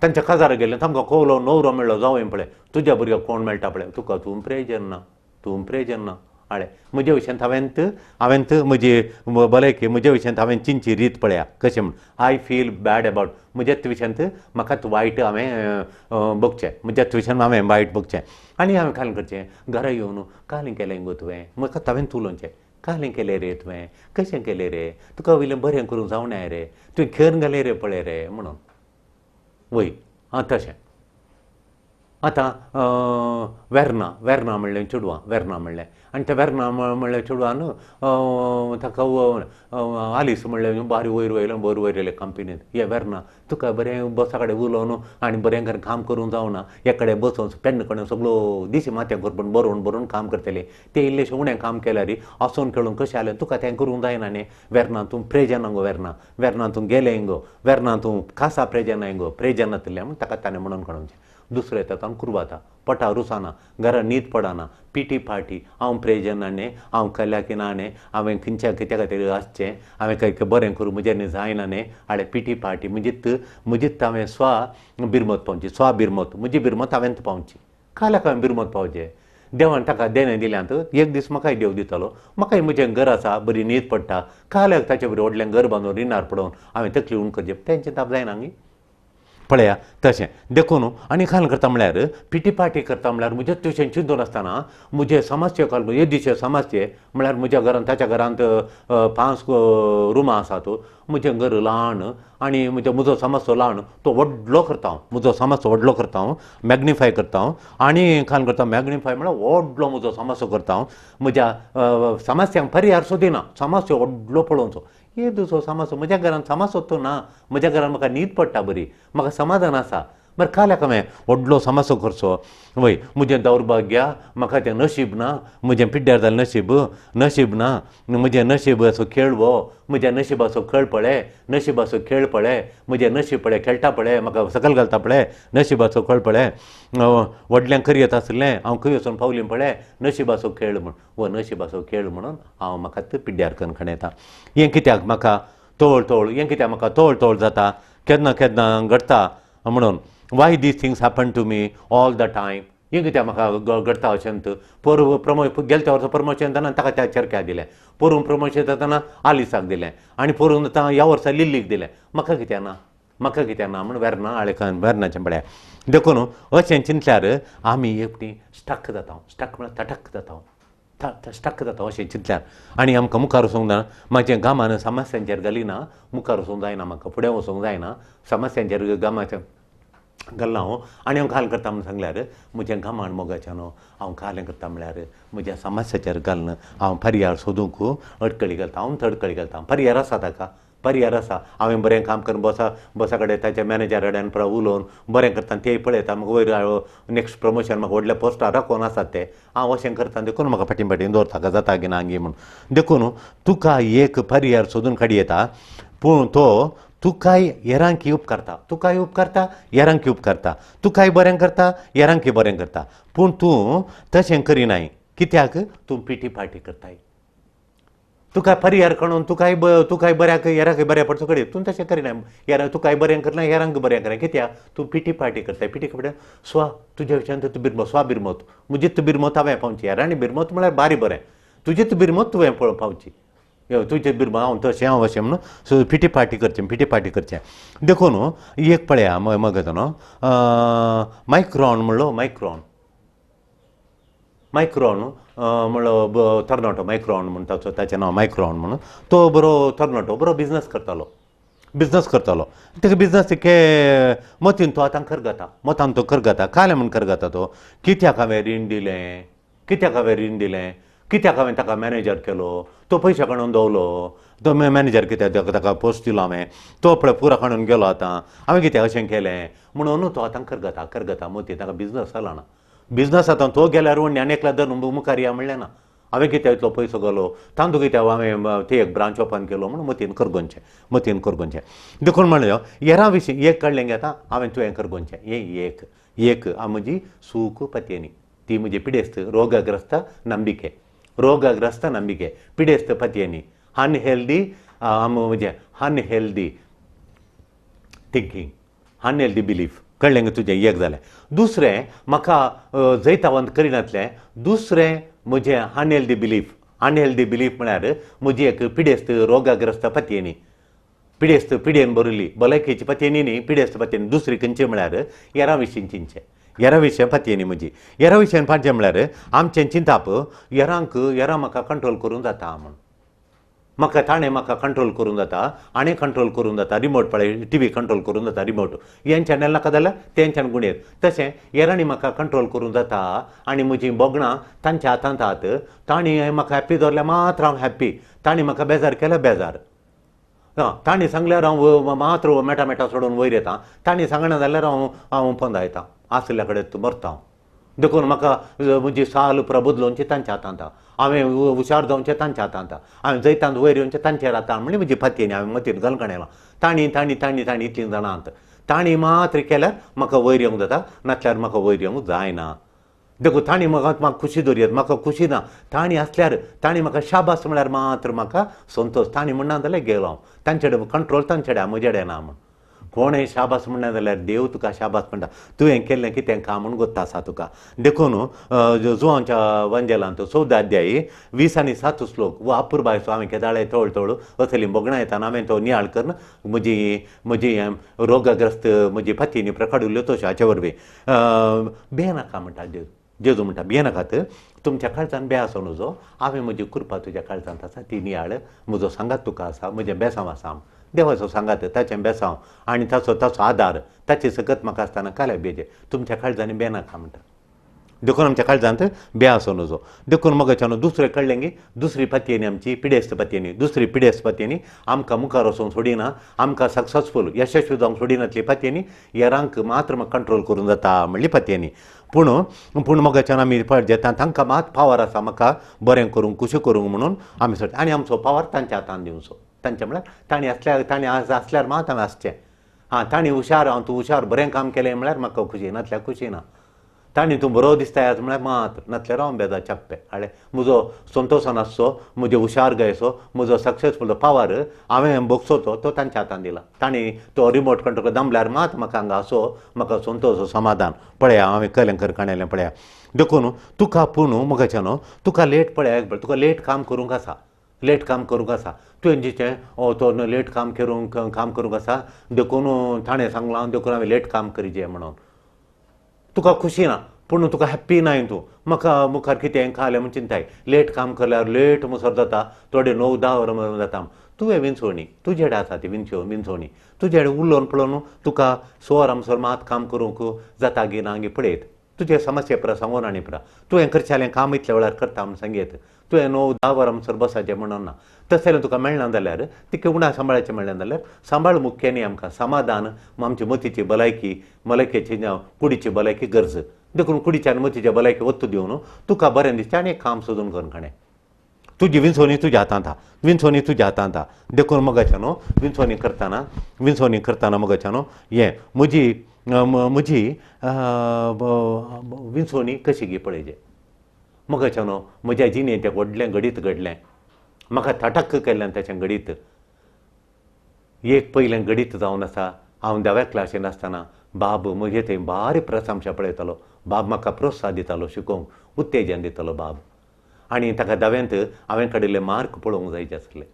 तांच्या काजारा गेलें तांकां कोवलो न्हवरो मेळ्ळो जावं पळय, तुज्या भुरग्याक कोण मेळटा पळय, तुका तूं प्रेजन ना, तूं प्रेजन ना. हाडे म्हज्या विशयांत हांवेंत म्हजी भलायकी म्हज्या विशयांत हांवें चिंतची रीत पळया कशें म्हूण. I feel bad about म्हज्याच विशयांत म्हाकाच वायट हांवें बगचें, म्हज्याच विशयांत हांवें वायट बगचें. आनी हांवें कालें करचें, घरा येवन कालें केलें गो तुवें, म्हाका हांवें उलोवचें, कालें केलें रे तुवें, कशें केलें रे, तुका वयलें बरें करूंक जावनाय रे, तुवें खेर घालें रे पळय रे म्हणून. वय आं तशें. आतां वेर्ना, वेर्ना म्हणलें चेडवां, वेर्ना म्हणलें आनी तें वेर्ना म्हणलें चेडवान ताका आलीस म्हणलें बारी वयर वयलें, बरें वयर येयलें कंपनींत. हे वेर्ना तुका बरें बॉसा कडेन उलोवन आनी बरें घर काम करूंक जावना, एक कडेन बसून पेन कडेन सगळो दीस माथ्याक करून बरोवन बरोवन काम करतलें, तें इल्लेशें उणें काम केल्यार आसून खेळून कशें आलें तुका तें करूंक जायना न्ही. वेर्ना तूं प्रेजन गो, वेर्ना, वेर्ना तूं गेलें गो, वेर्ना तूं खासा प्रेजन गो, प्रेजन नातिल्लें म्हूण ताका ताणें म्हणून काडूंचें. दुसरें येता कुरवाता, पटा रुसाना, घरा न्हीद पडना, पिटी पार्टी, हांव प्रेजन न्ही, हांव कल्याकी ना न्ही, हांवें खंयच्या कित्या खातीर आसचें, हांवें कांय बरें करूं म्हज्यानी जायना न्ही, हाडे पिटी पार्टी म्हजीत म्हजीत हांवें स्वा बिरमत पावची, स्वा बिरमत म्हजी बिरमत हांवें पावची. काल्याक हांवें बिरमत पावचें, देवान ताका देणें दिल्यांत, एक दीस म्हाकाय देव दितलो, म्हाकाय म्हजें घर आसा, बरी न्हीद पडटा, काल्याक ताचे बरी व्हडलें घर बांदून रिणार पडोवन हांवें तकली उण करचें, तेंचें ताप जायना न्ही पळया तशें. देखून आनी खाल करता म्हळ्यार पिटी पार्टी करता म्हळ्यार म्हज्या तुशें चिंतून आसतना म्हजे समस्ये काल येदीचे समस्ये म्हळ्यार म्हज्या घरांत ताच्या घरांत 5 रुमां आसात, म्हजें घर ल्हान आनी म्हजो म्हजो समस्यो ल्हान, तो व्हडलो करता हांव, म्हजो समस्यो व्हडलो करता हांव, मॅग्निफाय करता हांव. आनी खाल करता मॅग्निफाय म्हळ्यार व्हडलो म्हजो समस्यो करता हांव, म्हज्या समस्यांक पर्याय सोदिना, समस्यो व्हडलो पळोवचो. हे दुसरो समस्यो म्हज्या घरांत समस्यो तो ना, म्हज्या घरांत म्हाका न्हीद पडटा बरी, म्हाका समाधान आसा, बरें काल्याक हांवें व्हडलो समस्यो करचो. वय म्हजें दौर्भाग्य, म्हाका तें नशीब ना, म्हजें पिड्ड्यार जालें नशीब, नशीब ना, म्हजें नशीबाचो खेळ हो, म्हज्या नशिबाचो खेळ पळय, नशिबाचो खेळ पळय, म्हजें नशीब पळय, खेळटा पळय, म्हाका सकयल घालता पळय, नशिबाचो खेळ पळय, व्हडलें करयत आसलें हांव खंय वचून पावलीं पळय, नशिबाचो खेळ म्हूण, हो नशिबाचो खेळ म्हणून हांव म्हाका पिड्ड्यार करून खणयता. हें कित्याक म्हाका तोळ तोळ, हें कित्याक म्हाका तोळ तोळ जाता, केन्ना केन्ना घडटा म्हणून. Why these things happen to me all the time, हें कित्याक म्हाका घडटा अशें. पोरूं गेल्या वर्सा प्रमोशन जातना ताका त्या चरक्याक दिलें, पोरूं प्रमोशन जातना आलिसाक दिलें, आनी पोरून आतां ह्या वर्सा लिल्लीक दिलें, म्हाका कित्याक ना, म्हाका कित्याक ना म्हूण वेर्ना आळेकान वेर्नाचें पळया. देखून अशें चिंतल्यार आमी एकटी स्टक जाता, स्टक म्हळ्यार तटक जाता, स्टक जाता अशें चिंतल्यार. आनी आमकां मुखार वचूंक ना, म्हाजें गामान समस्यांचेर घालिना, मुखार वचूंक जायना, म्हाका फुडें वचूंक जायना, समस्यांचेर गामाचें घालना हांव. आनी हांव घाल करता म्हूण सांगल्यार म्हजें घामान मोगाचें न्हू, हांव घालें करता म्हळ्यार म्हज्या समस्याचेर घालून हांव पर्याय सोदूंक अडकळी घालता, हांव अडकळी घालता. पर्याय आसा ताका, पर्याय आसा, हांवें बरें काम करून बॉसा बॉसा कडेन ताच्या मॅनेजरा कडेन पळय उलोवन बरें करता, तेय पळयता म्हाका वयर नेक्स्ट प्रमोशन म्हाका व्हडल्या पोस्टार राखोवन आसात ते, हांव अशें करता देखून म्हाका फाटीं फाटीं दवरता जाता की ना गी म्हूण. देखून तुका एक पर्याय सोदून काडयेता येता, पूण तो तुकाय हेरांकी उपकारता, तुकाय उपकारता, हेरांकी उपकारता, तुकाय बरें करता, हेरांकी बरें करता, पूण तूं तशें करिनाय. कित्याक तूं पिटी पार्टी करताय, तुका परियार काडून तुकाय तुकाय बऱ्याक हेराक बऱ्या पडचो कडे तूं तशें करिना. हेरा तुकाय बरें करना, हेरांक बरें करना. कित्याक तूं पिटी पार्टी करताय. पिटी कपडे स्वा तुज्या विशयान तूं बिरमत स्वा बिरमत म्हजीच बिरमत हांवें पावची. हेरांनी बिरमत म्हळ्यार बारी बरें, तुजीच बिरमत तुवें पळोवंक पावची. तुजें बिरमत हांव तशें हांव अशें म्हणून सो पिटी पार्टी करचें, पिटी पार्टी करचें. देखून एक पळया मगज न्हू मायक्रॉन म्हणलो, मायक्रॉन मायक्रॉन म्हणलो तरणाटो, मायक्रॉन म्हण ताचो ताचें नांव मायक्रॉन म्हणून. तो बरो तरणाटो बरो बिजनस करतालो, बिजनस करतालो. ताका बिजनस के मतीन तो आतां करगता, मतान तो करगता. कालें म्हूण करगता तो, कित्याक हांवें रीण दिलें, कित्याक हांवें रीण दिलें, कित्याक हांवें ताका मॅनेजर केलो, तो पयशे काडून दवरलो, तो मॅनेजर कित्याक ताका पोस्ट दिलो हांवें, तो पळय पुरो काडून गेलो. आतां हांवें कित्याक अशें केलें म्हणून तो आतां करगता, करगता मतीन. ताका बिजनस चलना, बिजनस आतां तो गेल्यार वण्णी आनी एकल्या धरून मुखार या म्हणलें ना. हांवें कित्याक इतलो पयसो घालो, तांदूळ कित्याक हांवें ते एक ब्रांच ओपन केलो म्हणून मतीन करगोनचें, मतीन करगोनचें. देखून म्हणलें हेरां विशीं एक काडलें आतां हांवें तुवें करगोनचें. हें एक एक म्हजी सूख पतयेनी, ती म्हजी पिडेस्त रोगग्रस्त नंबिके, रोगग्रस्त नंबिके, पिडेस्त पतयेनी, अनहेल्दी म्हजें अनहेल्दी थिंकींग, अनहेल्दी बिलीफ. कळ्ळें तुजें? एक जालें. दुसरें म्हाका जैतावंत करिनातलें दुसरें म्हजें अनहेल्दी बिलीफ. अनहेल्दी बिलीफ म्हळ्यार म्हजी एक पिडेस्त रोगग्रस्त पतयेनी, पिडेस्त पिडेन भरिल्ली भलायकेची पतयेनी न्ही, पिडेस्त पतयेनी. दुसरी खंयची म्हळ्यार हेरां विशीं चिंतचें, हेरां विशीं पतयेनी म्हजी. हेरां विशीं पांचें म्हळ्यार आमचें चिंताप हेरांक, हेरां म्हाका कंट्रोल करूंक जाता म्हूण, म्हाका ताणें म्हाका कंट्रोल करूंक जाता, हाणें कंट्रोल करूंक जाता. रिमोट पळय टिवी कंट्रोल करूंक जाता, रिमोट हें चॅनल नाका जाल्यार तें चॅनल गुणयत. तशें हेरांनी म्हाका कंट्रोल करूंक जाता आनी म्हजीं भोगणां तांच्या हातांत आहात. तांणी म्हाका हॅप्पी दवरल्यार मात्र हांव हॅप्पी, तांणी म्हाका बेजार केल्यार बेजार. तांणी सांगल्यार हांव मात्र मेटा मेटा सोडून वयर येता, तांणी सांगना जाल्यार हांव हांव पोंदा येता, आशिल्ल्या कडेन मरता हांव. देखून म्हाका म्हजी साल पुरा बदलोवची तांच्या हातांत, हांवें हुशार जावचें तांच्या हातांत, हांवें जैतांत वयर येवचें तांचेर हातान म्हणजे म्हजी पतयेनी हांवें मतीन घालून येयलां. तांणी तांणी तांणी तांणी इतलीं जाणां तांणी मात्र केल्यार म्हाका वयर येवंक जाता, नासल्यार म्हाका वयर येवंक जायना. देखून तांणी म्हाका म्हाका खुशी दवरयत, म्हाका खुशी ना. तांणी आसल्यार तांणी म्हाका शाबास म्हळ्यार मात्र म्हाका संतोश. तांणी म्हणना जाल्यार गेलो हांव, तांचे कडेन कंट्रोल तांचे कडेन, म्हजे कडेन ना म्हूण. कोणें शाबास म्हणना जाल्यार देव तुका शाबास म्हणटा, तुवें केल्लें कितें काम म्हूण गोत्ता आसा तुका. देखून जुवांच्या वंजेलांत 14 अध्यायी 20 आनी 7 श्लोक वो अपुरबायचो हांवें केदाळे तोळ तोळ असली भोगणां येताना हांवें तो नियाळ करून म्हजी म्हजी रोगग्रस्त म्हजी पतीनी प्रकाडुल्ल्यो तश्यो हाचे वरवीं भियेनाका म्हणटा जेजू. जेजू म्हणटा भियेनाकात, तुमच्या काळजान बे आसूं नजो, हांवें म्हजी कृपा तुज्या काळजांत आसा ती नियाळ, म्हजो सांगात तुका आसा, म्हजें बेसांव आसा, देवाचो सांगात ताचें बेसांव आनी ताचो ताचो आदार ताची सकत म्हाका आसतना काल्याक बेजे, तुमच्या काळजांनी बेनाका म्हणटा. देखून आमच्या काळजांत बे आसूं नजो. देखून मगच्यान दुसरें कळ्ळें की दुसरी पतयेनी आमची पिडेस्त पतयेनी, दुसरी पिडेस्त पतयेनी आमकां मुखार वचूंक सोडिना, आमकां सक्सेसफूल यशस्वी जावंक सोडिनातली पतयेनी, हेरांक मात्र म्हाका कंट्रोल करूंक जाता म्हणली पतयेनी. पूण पूण मगच्यान आमी पळय तांकां मात पावर आसा म्हाका बरें करूंक खुशी करूंक म्हणून आमी सोडटा आनी आमचो पावर तांच्या हातान दिवचो. तांचे म्हळ्यार तांणी आसल्यार तांणी आसल्यार मात हांवें आसचें. आं तांणी हुशार, हांव तूं हुशार बरें काम केलें म्हळ्यार म्हाका खुशी, नातल्यार खुशी ना. तांणी तूं बरो दिसता आज म्हळ्यार मात, नातल्यार हांव बेजार चाप्पे हाडलें म्हजो संतोशान आसचो, म्हजो हुशार गायचो, म्हजो सक्सेसफूल पावर हांवें भोगचो तो तांच्या हातान दिला. तांणी तो रिमोट कंट्रोल दामल्यार मात म्हाका हांगा असो म्हाका संतोश समाधान पळया हांवें केलें करकाणेलें पळया. देखून तुका पूण मगाच्यान तुका लेट पळया, तुका लेट काम करूंक आसा, लेट काम करूंक आसा. तुवें जिचें तो लेट काम करूंक काम करूंक आसा देखून ताणें सांगलां देखून हांवें लेट काम करिजे म्हणून तुका खुशी ना, पूण तुका हॅप्पी नाय तूं. म्हाका मुखार कितें खालें म्हूण चिंताय, लेट काम केल्यार लेट मुसर जाता, थोडे 9 10 वरां जाता. तुवें विंचवणी तुजे कडेन आसा ती विंचवणी तुजे कडेन उलोवन पळोवन तुका 6 वरां मुसर मात काम करूंक जाता गी ना गी पळयत, तुजे समस्या पुरा सांगून आनी पुरा तुवें करचेलें काम इतल्या वेळार करता म्हूण सांगयत, तुवें 9 10 वरां मुसर बसाचें म्हणून ना. तशें जाल्यार तुका मेळना जाल्यार तिका उणा सांबाळाचें मेळना जाल्यार सांबाळ मुख्य न्ही, आमकां समाधान आमची मतीची भलायकी, भलायकेची कुडीची भलायकी गरज. देखून कुडीच्या आनी मतीच्या भलायकी वत्तू दिवन तुका बरें दिसता आनी एक काम सोदून करून खाणें. तुजी विंचवणी तुज्या हातांत आहा, विंचवणी तुज्या हातांत आहा. देखून मगाच्या न्हू विंचवणी करतना, विंचवणी करतना मगाच्या न्हू हें म्हजी म्हजी विंचवणी कशी गी पळयचे. मगाच्या न्हू म्हज्या जिणेंत एक व्हडलें घडीत घडलें. म्हाका थटक केल्ल्यान ताचें घडीत एक पयलें घडीत जावन आसा. हांव धाव्या क्लासीन आसतना बाब म्हजे थंय बारीक प्रशंसा पळयतालो. बाब म्हाका प्रोत्साहन दितालो, शिकोवंक उत्तेजन दितालो बाब. आनी ताका धाव्यांत हांवें काडिल्ले मार्क पळोवंक जायचे आसले.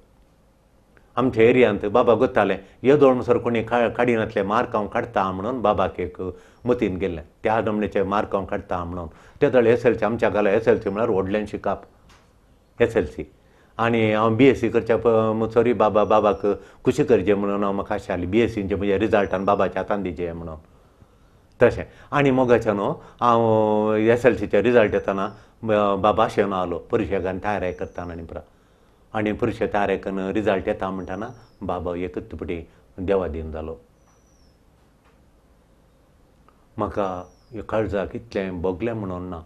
आमच्या एरियांत बाबा गोत्तालें येदोळ म्हणसर कोणी काडिनातले मार्क हांव काडटा म्हणून बाबाक एक मतीन गेल्लें, त्या नमणेचे मार्क हांव काडटा म्हणून. ते जाल्यार एस एल सी आमच्या घाला एस एल सी म्हळ्यार व्हडलें शिकप एस एल सी. आनी हांव बी एस सी करच्या सॉरी बाबा बाबाक खुशी करचें म्हणून हांव म्हाका आशा आसली बी एस सीचे म्हज्या रिजल्टान बाबाच्या हातान दिवचें म्हणून तशें. आनी मोगाच्या न्हू हांव एस एल सीचे रिजल्ट येतना बाबा आशेन आलो परिक्षेक आनी तयारी करतना आनी पुरा आनी परिक्षा तयारी करून रिजल्ट येता म्हणटना बाबा एकच पटी देवादीन जालो. म्हाका काळजाक इतलें भोगलें म्हणून ना,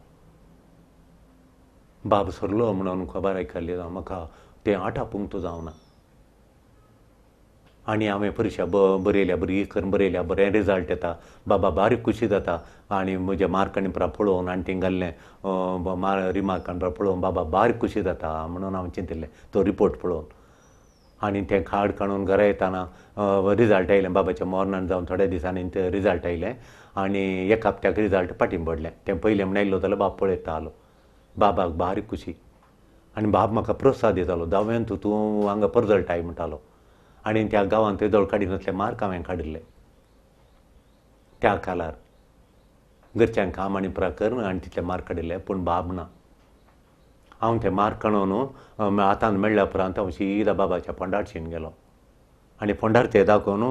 बाब सरलो म्हणून खबर आयकल्ली ना, म्हाका तें आटापूंक जावना. आनी हांवें परिक्षा बरयल्या, बरी करून बरयल्या, बरें रिजल्ट येता, बाबा बारीक खुशी जाता. आनी म्हजे मार्क आनी परा पळोवन आनी थिंग घाल्लें रिमार्क आनी परा पळोवन बाबा बारीक खुशी जाता म्हणून हांवें चिंतिल्लें तो रिपोर्ट पळोवन. आनी तें कार्ड काडून घरा येताना रिजल्ट आयलें बाबाच्या मरणान जावन थोड्या दिसांनी तें रिजल्ट आयलें. आनी एक हप्त्याक रिजल्ट फाटीं पडलें. तें पयलें म्हण आयलो जाल्यार बाब पळयता आलो, बाबाक बारीक खुशी. आनी बाब म्हाका प्रोत्साहन दितालो, धाव्यांत तूं हांगा परजळटाय म्हणटालो. आनी त्या गांवांत येदोळ काडिनासले मार्क हांवें काडिल्ले त्या कालार. घरच्यांक काम आनी पुरा करून आनी तितले मार्क काडिल्ले, पूण बाब ना. हांव ते मार्क काडून हातान मेळ्ळ्या उपरांत हांव सीदा बाबाच्या फोंडारशीन गेलो आनी फोंडार ते दाखोवन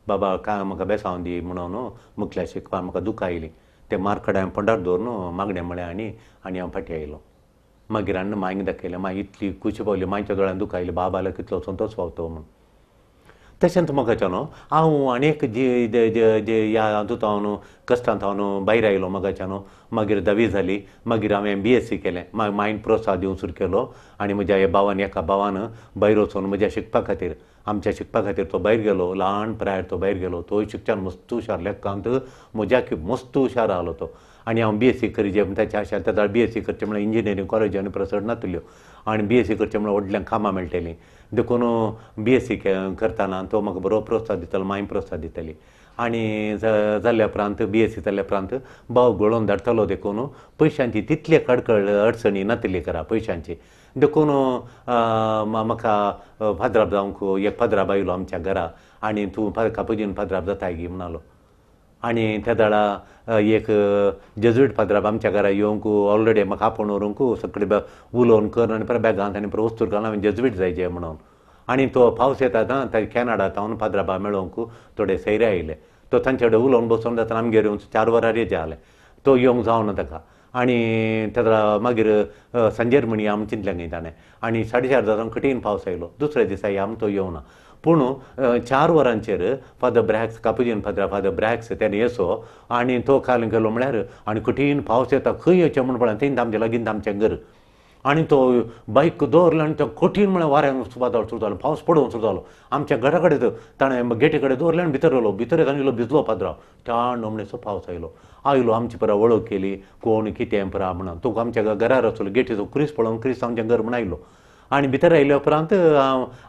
बाबा काय म्हाका बेसांव दी म्हणून मुखल्या शिकपाक म्हाका दुकां आयलीं. ते मार्क काड हांवें फोंडार दवरून मागणें म्हळें आनी आनी हांव फाटीं आयलो. मागीर हाडून मांयक दाखयलें, माय इतली खुशी पावली, मांयच्या दोळ्यान दुकां आयली, बाबालो कितलो संतोश पावतो म्हूण. तशेंच म्हाका न्हू हांव आनी एक जे ह्या हातूंत हांव न्हू कश्टांत हांव न्हू भायर आयलो म्हाका न्हू. मागीर धावी जाली, मागीर हांवें बी एस सी केलें. मागीर मायन प्रोत्साहन दिवंक सुरू केलो आनी म्हज्या ह्या भावान एका भावान भायर वचून म्हज्या शिकपा खातीर आमच्या शिकपा खातीर तो भायर गेलो. ल्हान पिरायेर तो भायर गेलो. तोय शिकच्यान मस्त हुशार, लेखांत म्हज्या मस्त हुशार आसलो तो. आनी हांव बी एस सी करीजे म्हण ताच्या आशा तेदा बी एस सी करचें म्हळ्यार इंजिनियरींग कॉलेज आनी चड नासल्यो आनी बी एस सी करचें म्हळ्यार व्हडलें कामां मेळटलीं. देखून बी एस सी करतना तो म्हाका बरो प्रोत्साहन दितालो, मांय प्रोत्साहन दिताली. आनी जाल्या उपरांत बी एस सी जाल्या उपरांत भाव गळोवन धाडटालो. देखून पयशांची तितली कडकड अडचणी नासली करा पयशांची. देखून म्हाका फादराब जावंक एक फादराब आयलो आमच्या घरा आनी तूं कापुजीन फादराब जाताय गी म्हणालो. आनी त्या वेळा एक जेजुईट फादराब आमच्या घरा येवंक ऑलरेडी म्हाका आपोवन व्हरूंक सगळे उलोवन करून आनी परत बॅगांत आनी परत वस्तूर घालून हांवें जेजुईट जायचे म्हणून. आनी तो पावस येता ताका कॅनडा तावन फादराबा मेळोवंक थोडे सैरे आयले. तो तांचे कडेन उलोवन बसून जातना आमगेर येवन 4 वरां रेजे जालें. तो येवंक जावना ताका. आनी तेका मागीर सांजेर म्हण या म्हण चिंतलें खंय ताणें. आनी 4:30 जावन कठीण पावस आयलो. दुसऱ्या दिसा या म्हण तो येवना. पूण 4 वरांचेर फादर ब्रॅक्स कापुजीन फादर फादर ब्रॅक्स तेणें येसो आनी तो काल गेलो म्हळ्यार आनी कठीण पावस येता खंय येवचें म्हण पळय थंय आमच्या लागीं आमचें घर. आनी तो बायक दवरलो आनी तो कठीण म्हळ्यार वाऱ्यान वादळ सुरू जालो, पावस पडोवंक सुरू जालो. आमच्या घरा कडेन ताणें गेटी कडेन दवरलें आनी भितर येयलो. भितर येतना इल्लो भिजलो पाद्राव, त्या नमणेचो पावस आयलो. आयलो आमची परा वळख केली कोण कितें परा म्हणून. तो आमच्या घरार आसलो, गेटीचो क्रिस पळोवन क्रिस आमच्या घर म्हण आयलो. आनी भितर आयल्या उपरांत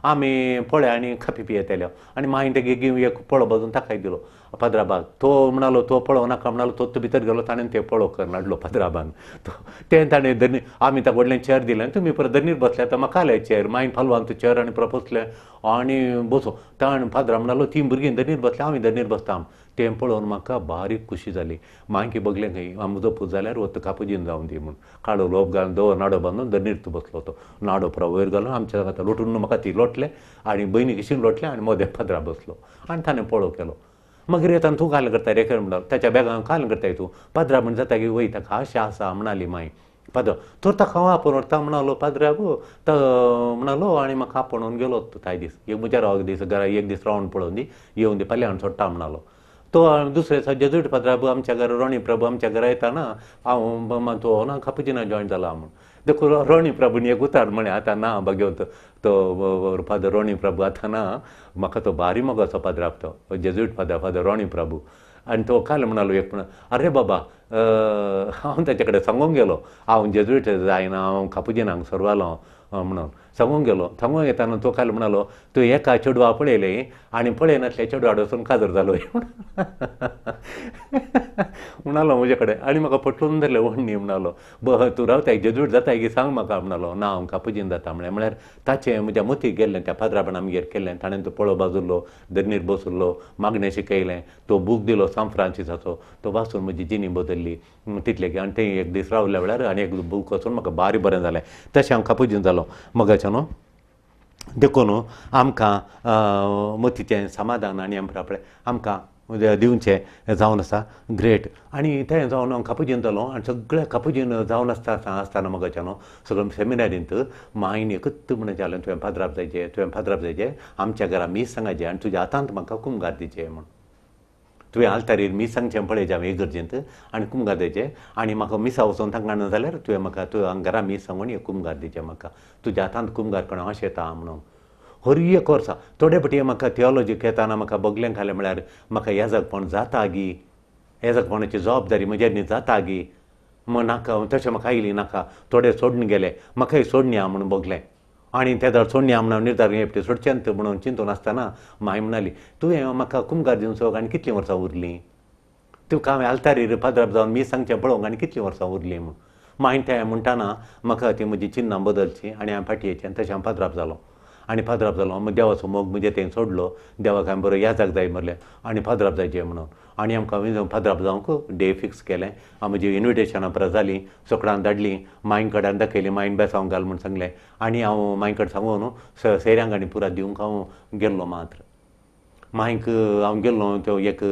आमी पळय आनी काफी पियेताले. आनी मागीर तेगे एक पळो बाजून ताकाय दिलो पाद्राबाक. तो म्हणालो तो पळोवं नाका म्हणालो, तो भितर गेलो. ताणें ते पळो करून हाडलो पाद्राबान. तो तें ताणें धरणी आमी ताका व्हडलें चेर दिलें, तुमी परत धरणीर बसले आतां म्हाका आलें चेर. मागीर फालवान तो चेर आनी परत बसलें आनी बसो. ताणें फादरा म्हणालो तीं भुरगीं धरणीर बसल्या, आमी धरणीर बसता. तें पळोवन म्हाका बारीक खुशी जाली. मागीर बगलें खंय म्हजो पूत जाल्यार वत कापुजीन जावन दी म्हूण. काळो लोप घालून दवर नाडो बांदून धरणीर तो बसलो. तो नाडो पुरो वयर घालून आमच्या आतां लोटून म्हाका ती लोटलें आनी भयणी कशीन लोटलें आनी मदें फादरा बसलो आनी ताणें पळो केलो. मागीर येताना तूं काल करता रे म्हणलो, ताच्या बॅगान काल करताय तूं पाद्रा म्हण जाता की वय ताका आशा आसा म्हणाली माई. पाद्रा तर ताका हांव आपोवन व्हरता म्हणालो पाद्राक तो म्हणालो आनी म्हाका आपोवन गेलो तो ताय दीस एक म्हज्या राव दीस घरा एक दीस रावन पळोवन दी येवन दी फाल्यां सोडटा म्हणालो. तो दुसरे दिसा जेजुईट पाद्राब आमच्या घरा रोणी प्रभू आमच्या घरा येताना हांव तो ना कापुजिना जॉयन जाला म्हूण. देखून रोणी प्रभून एक उतार म्हळें आतां ना बघेवन तो फादर रोणी प्रभू आतां ना, म्हाका तो भारी मोगाचो पाद्राब तो जेजुईट फादर फादर रोणी प्रभू. आनी तो काल म्हणालो एक म्हण अरे बाबा हांव ताचे कडेन सांगूंक गेलो हांव जेजुईट जायना, हांव कापुजिनाक सोरवालो म्हणून. सांगूंक गेलो. सांगूंक येताना तो काल म्हणालो तूं एका चेडवा पळयलें आनी पळयनासल्या चेडवा वचून काजर जालो म्हणालो म्हजे कडेन. आनी म्हाका पटलून धरलें वण्णी म्हणालो तूं रावताय जेजूट जाताय की सांग म्हाका म्हणालो. ना हांव कापुजीन जाता म्हळें. म्हळ्यार ताचें म्हज्या मतीक गेल्लें त्या पाद्रापण आमगेर केल्लें. ताणें तो पळो बाजुल्लो धरणीर बसुल्लो मागणें शिकयलें तो बूक दिलो सांत फ्रांसिसाचो तो वाचून म्हजी जिणी बदल्ली तितलें की. आनी तें एक दीस रावल्या वेळार आनी एक बूक वाचून म्हाका बारी बरें जालें. तशें हांव कापुजीन जालो मगाचें न्हू. देखून आमकां मतीचें समाधान आनी आमकां आमकां दिवचें जावन आसा ग्रेट. आनी तें जावन हांव कापुजीन जालो आनी सगळें कापुजीन जावन आसता आसतना मगाचें न्हू सगळें सेमिनारींत मायन एकूच म्हणून जालें तुवें पाद्राप जायचें तुवें पाद्राप जायचें आमच्या घरा मीस सांगाचें आनी तुज्या हातांत म्हाका कुमगार दिचें म्हूण. तुवें आल्तारीर मीस सांगचें पळयचें हांवें इगर्जेंत आनी कुमगार दिवचें आनी म्हाका मिसा वचोन तांकां ना जाल्यार तुवें म्हाका तुवें घरा मीस सांगून एक कुमगार दिवचें म्हाका तुज्या हातांत कुमगार कोण अशें येता म्हणून. हर एक वर्सा थोडे फावटी म्हाका थियोलॉजी येताना म्हाका बगलें घालें म्हळ्यार म्हाका येजकपण जाता गी येजकपणाची जबाबदारी म्हजेर न्ही जाता गी मग नाका तशें म्हाका आयली नाका थोडे सोडून गेले म्हाकाय सोडण्या म्हणून बगलें. आनी तेदोळ सोडण्या म्हणून निर्धार एकटें सोडचें म्हणून चिंतून आसतना माय म्हणाली तुवें म्हाका कुमगार दिवचो आनी कितलीं वर्सां उरलीं तुका हांवें आल्तारीर पाद्राप जावन मीस सांगचें पळोवंक आनी कितलीं वर्सां उरलीं म्हूण. मागीर तें म्हणटाना म्हाका ती म्हजी चिन्नां बदलची आनी हांवें फाटीं येचें आनी तशें हांव पाद्राप जालो. आनी पाद्राप जालो मागीर देवाचो मोग म्हजे थंय सोडलो देवाक हांवें बरो याजाक जाय म्हणलें आनी पाद्राप जायचें म्हणून. आनी आमकां पाद्राप जावंक डे फिक्स केलें. म्हजी इन्विटेशनां परत जालीं सगळ्यांक धाडलीं मांय कडेन दाखयलीं मायन बेसांव घाल म्हूण सांगलें आनी हांव मांय कडेन सांगून सैऱ्यांक आनी पुरात दिवंक हांव गेल्लो मात्र. मांयक हांव गेल्लो तो एक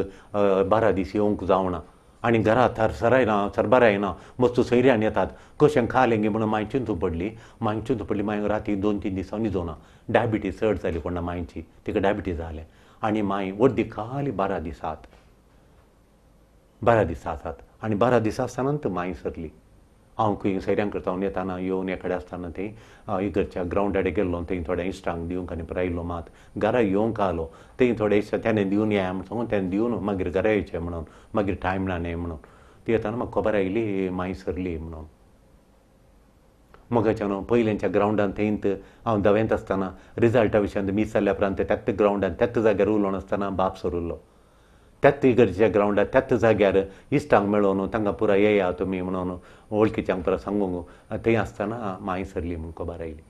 12 दीस येवंक जावना आनी घरा थर सरायना सरबराय येना मस्त सैऱ्यान येतात कशें खालें गी म्हणून मांय चिंतूं पडली. मांय चिंतूं पडली मागीर राती 2-3 दीस हांव न्हिदोना. डायबिटीज चड जाली कोणा मांयची तिका डायबिटीज जालें आनी मांय अर्दी खाली 12 दीस आसात 12 दीस आसात आनी 12 दीस आसतना मांय सरली. हांव खंय सैऱ्यांक करता हांव येताना येवन एकडे आसतना थंय इगर्जच्या ग्रावंडार गेल्लो थंय थोड्या इश्टांक दिवंक आनी परत आयलो मात घरा येवंक आलो थंय थोडे इश्ट तेणें दिवन येया म्हूण सांगून तेणें दिवन मागीर घरा येवचें म्हणून मागीर टायम ना न्ही म्हणून ती येताना म्हाका खबर आयली मांय सरली म्हणून. मगाच्यान न्हू पयलेंच्या ग्रावंडान थंयत हांव दवेंत आसतना रिजल्टा विशयांत मीस जाल्या उपरांत त्याच ग्रावंडान त्याच जाग्यार उलोवन आसतना बाप सरुल्लो त्याच इगर्जेच्या ग्रावंडार त्याच जाग्यार इश्टांक मेळोवन तांकां पुराय येया तुमी म्हणून वळखीच्यांक पुराय सांगूंक थंय आसतना मांय सरली म्हूण खबर आयली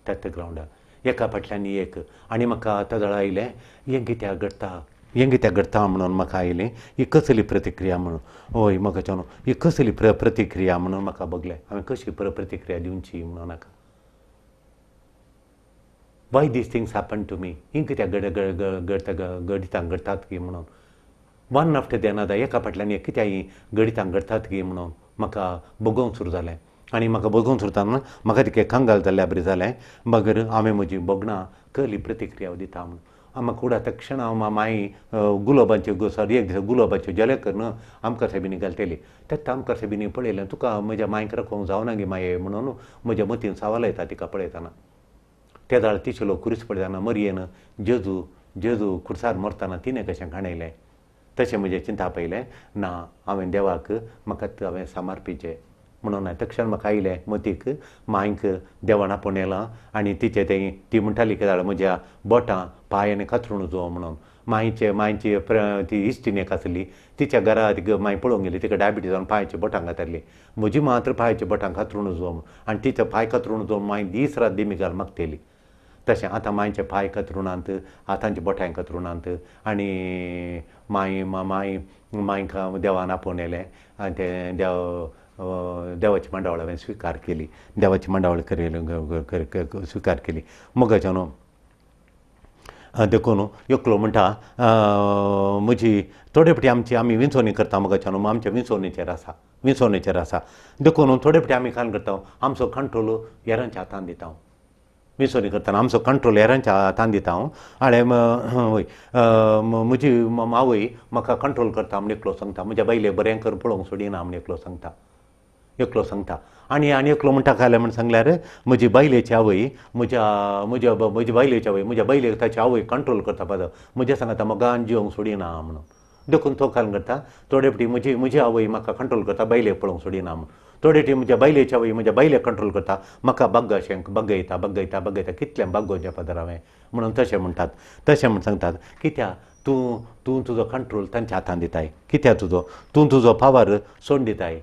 त्याच ग्रावंडार एका फाटल्यान एक. आनी म्हाका तेदोळ आयलें हें कित्याक घडटा हें कित्याक घडटा म्हणून म्हाका आयलें ही कसली प्रतिक्रिया म्हणून. हय म्हाका न्हू ही कसली प्रतिक्रिया म्हणून म्हाका बगलें हांवें कशी प्रतिक्रिया दिवची म्हणून नाका. Why these things happen to me हीं कित्याक घडटा घडितां घडटात की म्हणून. वन आफ्टर the another एका फाटल्यान एक कित्याक हीं घडितां घडटात की म्हणून म्हाका बगोवंक सुरू जालें. आनी म्हाका बगोवंक सुरू जातना म्हाका तितकें कंगाल जाल्ल्या बरें जालें. मगीर हांवें म्हजी भोगणां कहली प्रतिक्रिया दिता म्हणून म्हाका उडा तक्षण हांव माई गुलाबांच्यो सॉरी एक दीस गुलाबाच्यो जेले करून आमकां सायबिणी घालतली तेन्ना आमकां सायबिणी पळयलें तुका म्हज्या मांयक राखोवंक जावना गे माये म्हणून म्हज्या मतीन सवाल येता तिका पळयतना. तेदाळ तिचेलो खुरीस पळयतना मरयेन जेजू जेजू खुर्सार मरतना तिणें कशें खाणयलें तशें म्हजें चिंता पयलें ना हांवें देवाक म्हाका हांवें समर्पिचें म्हणून तक्षण म्हाका आयलें मतीक मांयक देवान आपोवन येलां आनी तिचें तें ती म्हणटाली कितें जाल्यार म्हज्या बोटां पांय आनी कातरून जो म्हणून. मांयचे मांयची ती इश्टीण एक आसली तिच्या घरा तिका मांय पळोवंक गेली तिका डायबिटीज जावन पांयाची बोटां कातरली म्हजी मात्र पांयाची बोटां कातरून जो आनी तिच्या पांय कातरून जो मांय दीस रात दिमी घाल मागतली. तशें आतां मांयचे पांय कातरुणांत हातांची बोटां कातरुणांत आनी मांय मांय मांयक देवान आपोवन येयलें आनी तें देव देवाची मांडावळ हांवें स्विकार केली देवाची मांडावळ स्विकार केली. मोगाच्या न्हू देखून एकलो म्हणटा म्हजी थोडे फावटी आमची आमी विंचवणी करता मोगाच्या न्हू आमच्या विंचवणेचेर आसा विंचवणेचेर आसा देखून थोडे फावटी आमी कांय करता आमचो कंट्रोल हेरांच्या हातान दिता विंचवणी करतना आमचो कंट्रोल हेरांच्या हातान दिता हांव. आनी वय म्हजी आवय म्हाका कंट्रोल करता म्हण एकलो सांगता म्हज्या बायलेक बरें कर पळोवंक सोडिना म्हण एकलो सांगता एकलो सांगता. आनी आनी एकलो म्हणटा काय म्हण सांगल्यार म्हजी बायलेची आवय म्हज्या म्हज्या म्हजी बायलेची आवय म्हज्या बायलेक ताची आवय कंट्रोल करता पाद म्हज्या सांगता मोगान जिवंक सोडिना म्हणून. देखून तो काल करता थोडे फावटी म्हजी म्हजी आवय म्हाका कंट्रोल करता बायलेक पळोवंक सोडिना म्हूण. थोडे टी म्हज्या बायलेच्या वय म्हज्या बायलेक कंट्रोल करता, म्हाका बाग्ग अशें बगयता बगयता बगयता कितलें बागोवचें पदर हांवें म्हणून तशें म्हणटात, तशें म्हण सांगतात. कित्याक तूं तूं तुजो कंट्रोल तांच्या हातान दिताय, कित्याक तुजो तूं तुजो पावर सोडून दिताय,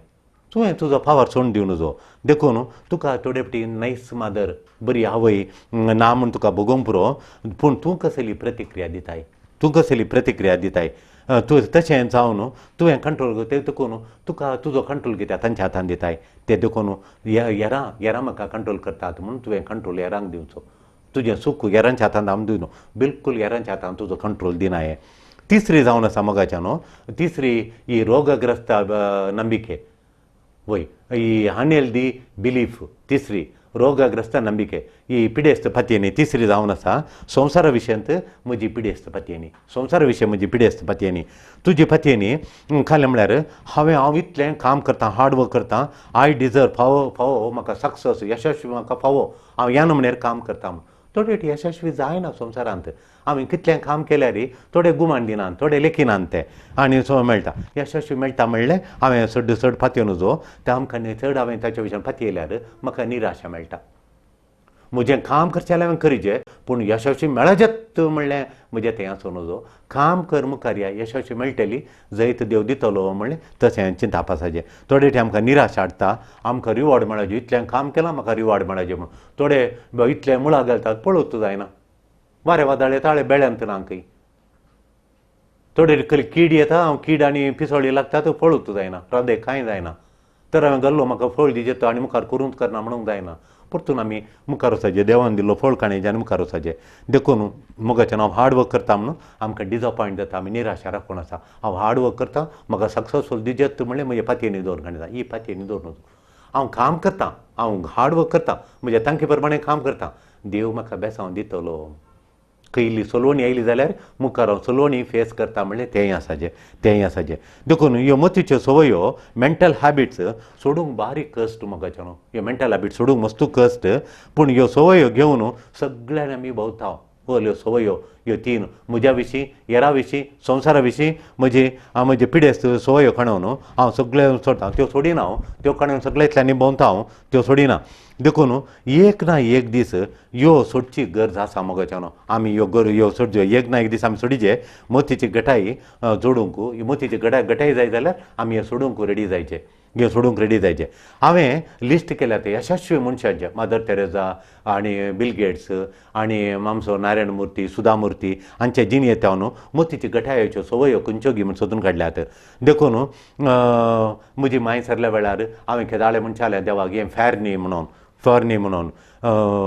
तुवें तुजो पावर सोडून दिवं नजो. देखून तुका थोडे फावटी नायस मादर बरी आवय ना म्हूण तुका भोगोवंक पुरो, पूण तूं कसली प्रतिक्रिया दिताय, तूं कसली प्रतिक्रिया दिताय, तूं तशें जावन तुवें कंट्रोल तें देखून तुका तुजो कंट्रोल कित्याक तांच्या हातान दिताय ते देखून येरां येरां म्हाका कंट्रोल करतात म्हणून तुवें कंट्रोल येरांक दिवचो, तुजें सूख येरांच्या हातान आम दिवं बिलकूल येरांच्या हातान तुजो कंट्रोल दिना. हें तिसरी जावन आसा मोगाच्या न्हू, तिसरी ही रोगग्रस्त नंबिके वय, ही अनहेल्दी बिलीफ, तिसरी रोगग्रस्त नंबिके ही पिडेस्त पतयेनी तिसरी जावन आसा. संवसारा विशयांत म्हजी पिडेस्त पतयेनी, संवसारा विशय म्हजी पिडेस्त पतयेनी. तुजी पतयेनी खालें म्हळ्यार हांवें हांव इतलें काम करता, हार्ड वर्क करता, I deserve फावो फावो म्हाका सक्सेस यशस्वी म्हाका फावो, हांव ह्या नमुन्यार काम करता म्हूण. थोडे यशस्वी जायना संवसारांत, आमी कितलें काम केल्यार थोडे गुमान दिनात, थोडे लेखिनात ते आनी सो मेळटा यशस्वी मेळटा म्हणलें हांवें चड चड पातयो नजो तें आमकां चड हांवें ताच्या विशयान पातयल्यार म्हाका निराशा मेळटा. म्हजें काम करचें जाल्यार हांवें करीचें पूण यशस्वी मेळचेंच म्हणलें म्हजें तें आसूं नजो. काम कर मुखार या यशस्वी मेळटली, जैत देव दितलो म्हणलें तशें चिंताप आसाचें. थोडे आमकां निराशा हाडटा, आमकां रिवॉर्ड मेळचें, इतलें काम केलां म्हाका रिवॉर्ड मेळचें म्हणून. थोडे इतलें मुळां घालतात पळोवच जायना, वारें वादळ येता बेळ्यांत ना खंय, थोडे कीड येता हांव कीड आनी पिसोळी लागता तो पळोवच जायना, रांदे कांय जायना. तर हांवें घाल्लो म्हाका फळ दिजें आनी मुखार करूंक करना म्हणूंक जायना, परतून आमी मुखार वचपाचें, देवान दिल्लो फळ काणयेचें आनी मुखार वचपाचें. देखून मोगाच्यान हांव हार्ड वर्क करता म्हणून आमकां डिजअपॉयंट जाता, आमी निराशा राखून आसा. हांव हार्ड वर्क करता म्हाका सक्सेसफूल दिजेत म्हणलें म्हजे पातयेनी दवरून काडटा, ही पातयेनी दवरून हांव काम करता, हांव हार्ड वर्क करता, म्हज्या तांकी प्रमाणें काम करता, देव म्हाका बेसांव दितलो. खंयली सलोवणी आयली जाल्यार मुखार हांव सलोवणी फेस करता म्हणलें तेंय आसाचें, तेंय आसाचें. देखून ह्यो मतीच्यो संवयो मेंटल हॅबिट्स सोडूंक बारीक कश्ट मोगाचें न्हू, ह्यो मेंटल हॅबिट्स सोडूंक मस्तू कश्ट, पूण ह्यो संवयो घेवन सगळ्यांनी आमी भोंवता. ह्यो संवयो ह्यो तीन म्हज्या विशीं, हेरां विशीं, संवसारा विशीं म्हजी म्हजे पिडेस्त संवयो काणून हांव सगळें सोडटा, त्यो सोडिना हांव, त्यो काणून सगळ्यांतल्यानी भोंवता हांव, त्यो सोडिना. देखून एक ना एक दीस ह्यो सोडची गरज आसा मोगाच्या न्हू, आमी ह्यो गर ह्यो सोडच्यो, एक ना एक दीस आमी सोडीचे. मोतीची गटाई जोडूंक, मोतीची गटाय गटाई जाय जाल्यार आमी हें सोडूंक रेडी जायचें, हें सोडूंक रेडी जायचें. हांवें लिस्ट केल्या ते यशस्वी मनशांचे, मदर तेरेजा आनी बिल गेट्स आनी आमचो नारायण मूर्ती, सुधा मूर्ती हांचे जिणेंत हांव न्हू मोतीची गटायेच्यो संवयो खंयच्यो गी म्हूण सोदून काडल्यात. देखून म्हजी माय सरल्या वेळार हांवें केदाळे म्हणचालें देवाक हें फॅर न्ही म्हणून, फॅर न्ही म्हणून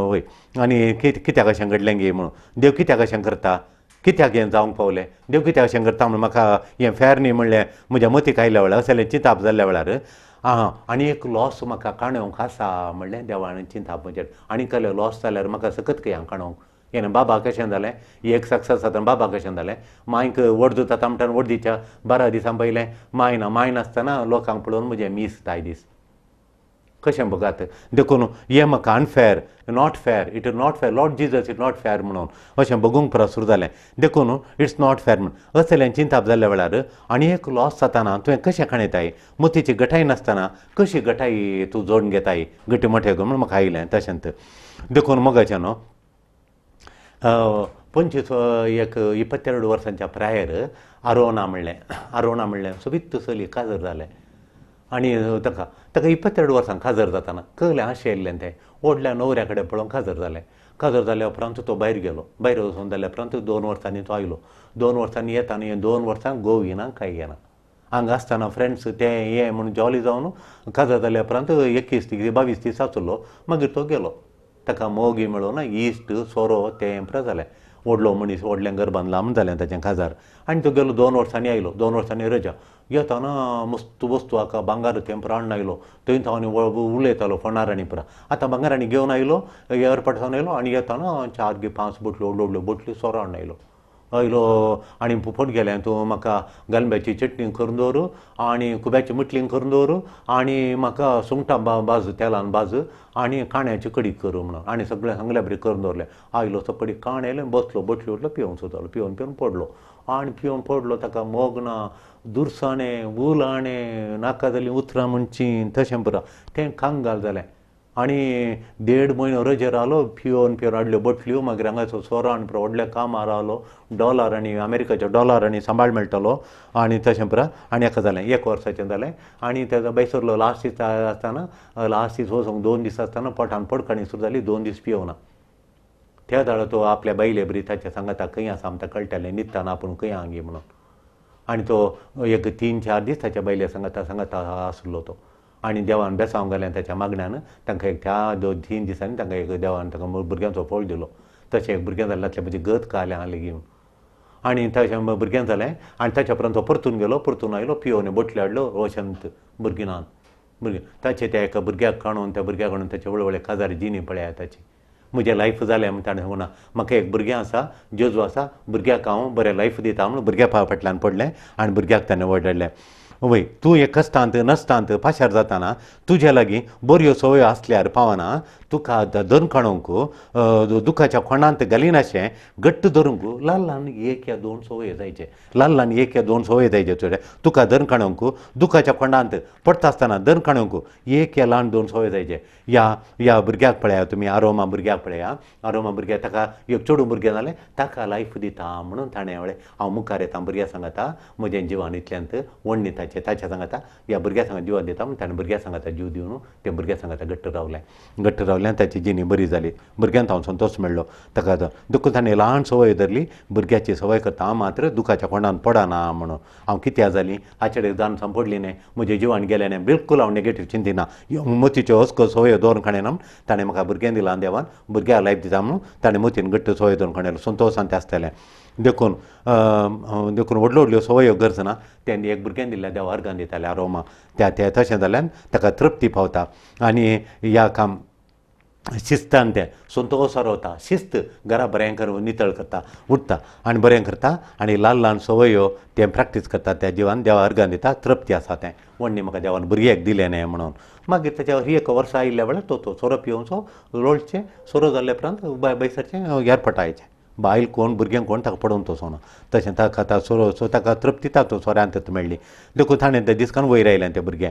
वय, आनी कित्याक अशें घडलें गे म्हणून, देव कित्याक अशें करता, कित्याक हें जावंक पावलें, देव कित्याक अशें करता म्हणून म्हाका हें फॅर न्ही म्हणलें म्हज्या मतीक आयल्या वेळार, असलें चिंताप जाल्ल्या वेळार आं आनी एक लॉस म्हाका काणोवंक आसा म्हणलें देवान चिंताप म्हजेर, आनी कसलें लॉस जाल्यार म्हाका सकत खंय हांव काणोवंक. हें बाबा कशें जालें, एक सक्सेस जाता बाबा कशें जालें, मांयक वड दिता तामटान वड दिच्या 12 दिसां पयलें माय ना, माय नासतना लोकांक पळोवन म्हजें मीस जाय दीस कशें बघात. देखून हें म्हाका unfair, not fair, it is not fair, Lord Jesus it not fair म्हणून अशें बगूंक परत सुरू जालें. देखून it's not fair म्हणून असलें चिंताप जाल्ल्या वेळार आनी एक लॉस जाताना तुवें कशें खाणयताय, मोतीची गटाय नासतना कशी गटाई तूं जोडून घेताय गटी मोठे म्हणून म्हाका आयलें तशेंच. देखून मोगाचें न्हू 25 एक 22 वर्सांच्या प्रायर आरोना म्हणलें, आरोना म्हणलें सोबीत चली काजर जालें आनी ताका ताका 22 वर्सां काजर जाताना कळ्ळें आशें येयल्लें तें व्हडल्या न्हवऱ्या कडेन पळोवन काजर जालें. काजर जाल्या उपरांत तो भायर गेलो, भायर वचून जाल्या उपरांत 2 वर्सांनी तो आयलो, 2 वर्सांनी येता आनी 2 वर्सां गोव येना कांय येना. हांगा आसतना फ्रेंड्स तें हें म्हणून जॉली जावन काजर जाल्या उपरांत 21 22 दीस आसलो, मागीर तो गेलो. ताका मोगी मेळूं ना, इश्ट सोरो तें पुरो जालें, व्हडलो मनीस व्हडलें घर बांदलां म्हूण जालें ताचें काजार. आनी तो गेलो 2 वर्सांनी आयलो, 2 वर्सांनी रजा येताना मस्त वस्तू हाका भांगर तें पुरो हाडून आयलो, थंय हांव उलयतालो फोनार आनी पुरो. आतां भांगर आनी घेवन आयलो, एअरपोर्ट सावन आयलो आनी येताना 4 गे 5 बोटल्यो व्हडल्यो व्हडल्यो बोटल्यो सोरो हाडून आयलो. आयलो आनी फोन केलें, तूं म्हाका गालम्याची चटणी करून दवर आनी खुब्याची मुटली करून दवर आनी म्हाका सुंगटां भाज तेलान भाज आनी काण्याची कडी कर म्हणून. आनी सगळें सांगल्या बरी करून दवरलें. आयलो तो कडी काण येयलें, बसलो, बटली उठलो, पिवंक सुद्दां पिवन पिवन पडलो. आनी पिवन पडलो, ताका मोग ना, दुरसाणें उलाणें, नाका जालीं उतरां म्हणची तशें पुरो तें कांगाल जालें. आनी 1.5 म्हयनो रजेर आलो, पिवन पिवन हाडल्यो बटल्यो. मागीर हांगासर सोरो आनी पुरो व्हडल्या कामार आलो, डॉलर आनी अमेरिकाच्या डॉलर आनी सांबाळ मेळटालो आनी तशें पुरो. आनी एका जालें 1 वर्साचें जालें. आनी तेजो बैसरलो लास्ट दीस आसतना, लास्ट दीस वचूंक 2 दीस आसतना पोटान पडकणी सुरू जाली, 2 दीस पिवना. त्या वेळार तो आपल्या बायले बरी ताच्या सांगाता खंय आसा आमकां कळटालें, न्हिदताना आपूण खंय आंगी म्हणून. आनी तो एक 3-4 दीस ताच्या बायले सांगाता सांगाता आसलो तो. आनी देवान बेसांव घालें ताच्या मागण्यान, तांकां एक त्या 2-3 दिसांनी तांकां एक देवान तांकां भुरग्यांचो फळ दिलो. तशें एक भुरगें जालें, नासलें म्हजी गत कालें आसलें घेवन. आनी तशें भुरगें जालें. आनी ताच्या उपरांत तो परतून गेलो, परतून आयलो, पिवन बोटली हाडलो रोशंत भुरगीं नात भुरगीं ताचे त्या एका भुरग्याक काणून, त्या भुरग्याक काडून ताचे व्हडले व्हडले काजार जिणी पळया ताची. म्हजें लायफ जालें म्हण ताणें सांगूना, म्हाका एक भुरगें आसा, जेजू आसा, भुरग्याक हांव बरें लायफ दिता म्हणून भुरग्या फाटल्यान पडलें आनी भुरग्याक ताणें व्हडलें. वय तूं एक कश्टांत नश्टांत पाशार जाताना तुजे लागीं बऱ्यो संवयो आसल्यार पावना, तुका धरून काडूंक दुखाच्या खोणांत घालिनाशें घट्ट धरूंक ल्हान ल्हान 1 या 2 संवयो जायचे, ल्हान ल्हान 1 या 2 संवयो जायचे तुजे. तुका धरून काडूंक दुखाच्या खोणांत पडटा आसतना धरून काडूंक 1 या ल्हान 2 संवयो जायचे. ह्या ह्या भुरग्याक पळया तुमी, आरोमा भुरग्याक पळया, आरोमा भुरग्याक ताका एक चेडूं भुरगें जालें, ताका लायफ दिता म्हणून ताणें म्हळें हांव मुखार येता भुरग्या सांगाता, म्हजें जिवन इतल्यांत वण्णी ताचें ताच्या सांगाता ह्या भुरग्या सांगा जिवान दिता म्हूण ताणें भुरग्या सांगाता जीव दिवन तें भुरग्या सांगाता घट्ट रावलें. घट्ट रावलें, ताची जिणी बरी जाली, भुरग्यांत हांव संतोश मेळ्ळो ताका. देखून ताणें ल्हान संवय धरली, भुरग्याची संवय करता हांव मात्र दुखाच्या कोणान पडना म्हणून. हांव कित्याक जाली हाचे जावन सामकें पडली न्हय, म्हजें जिवान गेलें न्हय, बिलकूल हांव नेगेटीव चिंतिना, मतीच्यो अस्को संवयो दवरून काडना म्हूण ताणें म्हाका भुरगें दिलां देवान, भुरग्याक लायफ दिता म्हणून ताणें मतीन घट्ट संवय दवरून काडलो, संतोशान तें आसतलें. देखून देखून व्हडल्यो व्हडल्यो संवयो गरज ना, तें एक भुरगें दिल्ल्या देवा अर्गान दिताले आरोमा त्या त्या तशें जाल्यान ताका तृप्ती पावता. आनी ह्या काम शिस्तान तें संतोश रावता, शिस्त घरा बरें करून नितळ करता, उठता आनी बरें करता आनी ल्हान ल्हान संवयो तें प्रॅक्टीस करता, त्या जिवान देवा अर्गान दिता, तृप्ती आसा तें वण्णी म्हाका देवान भुरग्याक दिलें न्हय म्हणून. मागीर ताच्या 1 वर्सा आयिल्ल्या वेळार तो तो सोरो पिवचो, लोळचें, सोरो जाल्ल्या उपरांत बैसरचें एअरपोर्टायचें, बायल कोण भुरगें कोण ताका पडोवन तसो ना, तशें ताका आतां सोरो सो ताका तृप्ती तातूंत सोऱ्यांत मेळ्ळी. देखून ताणें ते दिसकान वयर आयलें तें भुरगें.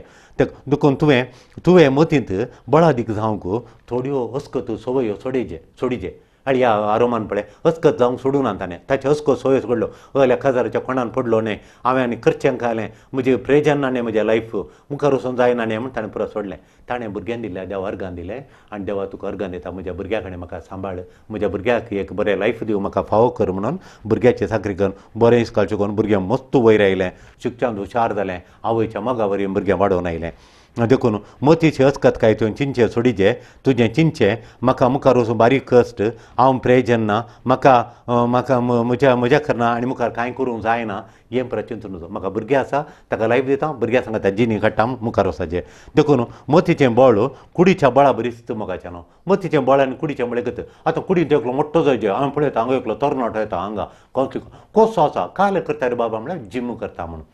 देखून तुवें तुवें मतींत बळादीक जावंक थोड्यो अस्कत संवयो सोडीचे सोडीचे. आनी ह्या आरोमान पळय अस्कत जावंक सोडूना ताणें, ताचे अस्कत संवयो सोडलो, हय एका कोणान पडलो न्हय, हांवें आनी करचें घालें, म्हजें प्रेजन ना न्हय, म्हजें लायफ मुखार वचूंक जायना न्हय म्हूण ताणें पुरो सोडलें. ताणें भुरग्यान दिल्ल्या देवा अर्गान दिलें आनी देवा तुका अर्गान दिता, म्हज्या भुरग्या कडेन म्हाका सांबाळ, म्हज्या भुरग्याक एक बरें लायफ दिवं, म्हाका फावो कर म्हणून भुरग्याची चाकरी करून बरें इस्काल शिकोवन भुरगें मस्त वयर आयलें, शिकच्यान हुशार जालें, आवयच्या मोगा वरवीं भुरगें वाडोवन आयलें. देखून मतीची अस्कत काय तुवें चिंचें सोडीचें, तुजें चिंचें म्हाका मुखार वचूं बारीक कश्ट, हांव प्रेजन ना, म्हाका म्हाका म्हज्या म्हज्या करना आनी मुखार कांय करूंक जायना हें परत चिंतून नजो. म्हाका भुरगें आसा ताका लायफ दिता, भुरग्यां सांगाता जिणी काडटा मुखार वचपाचें. देखून मतीचें बळ कुडीच्या बळा बरीच मोगाचें न्हू, मतीचें बळ आनी कुडीचें म्हळ्यार गत. आतां कुडींत एकलो मोठो जायचे, हांवें पळयता हांगा एकलो तरणाटो येता हांगा कसो आसा काल करता रे बाबा म्हळ्यार जिम करता म्हणून.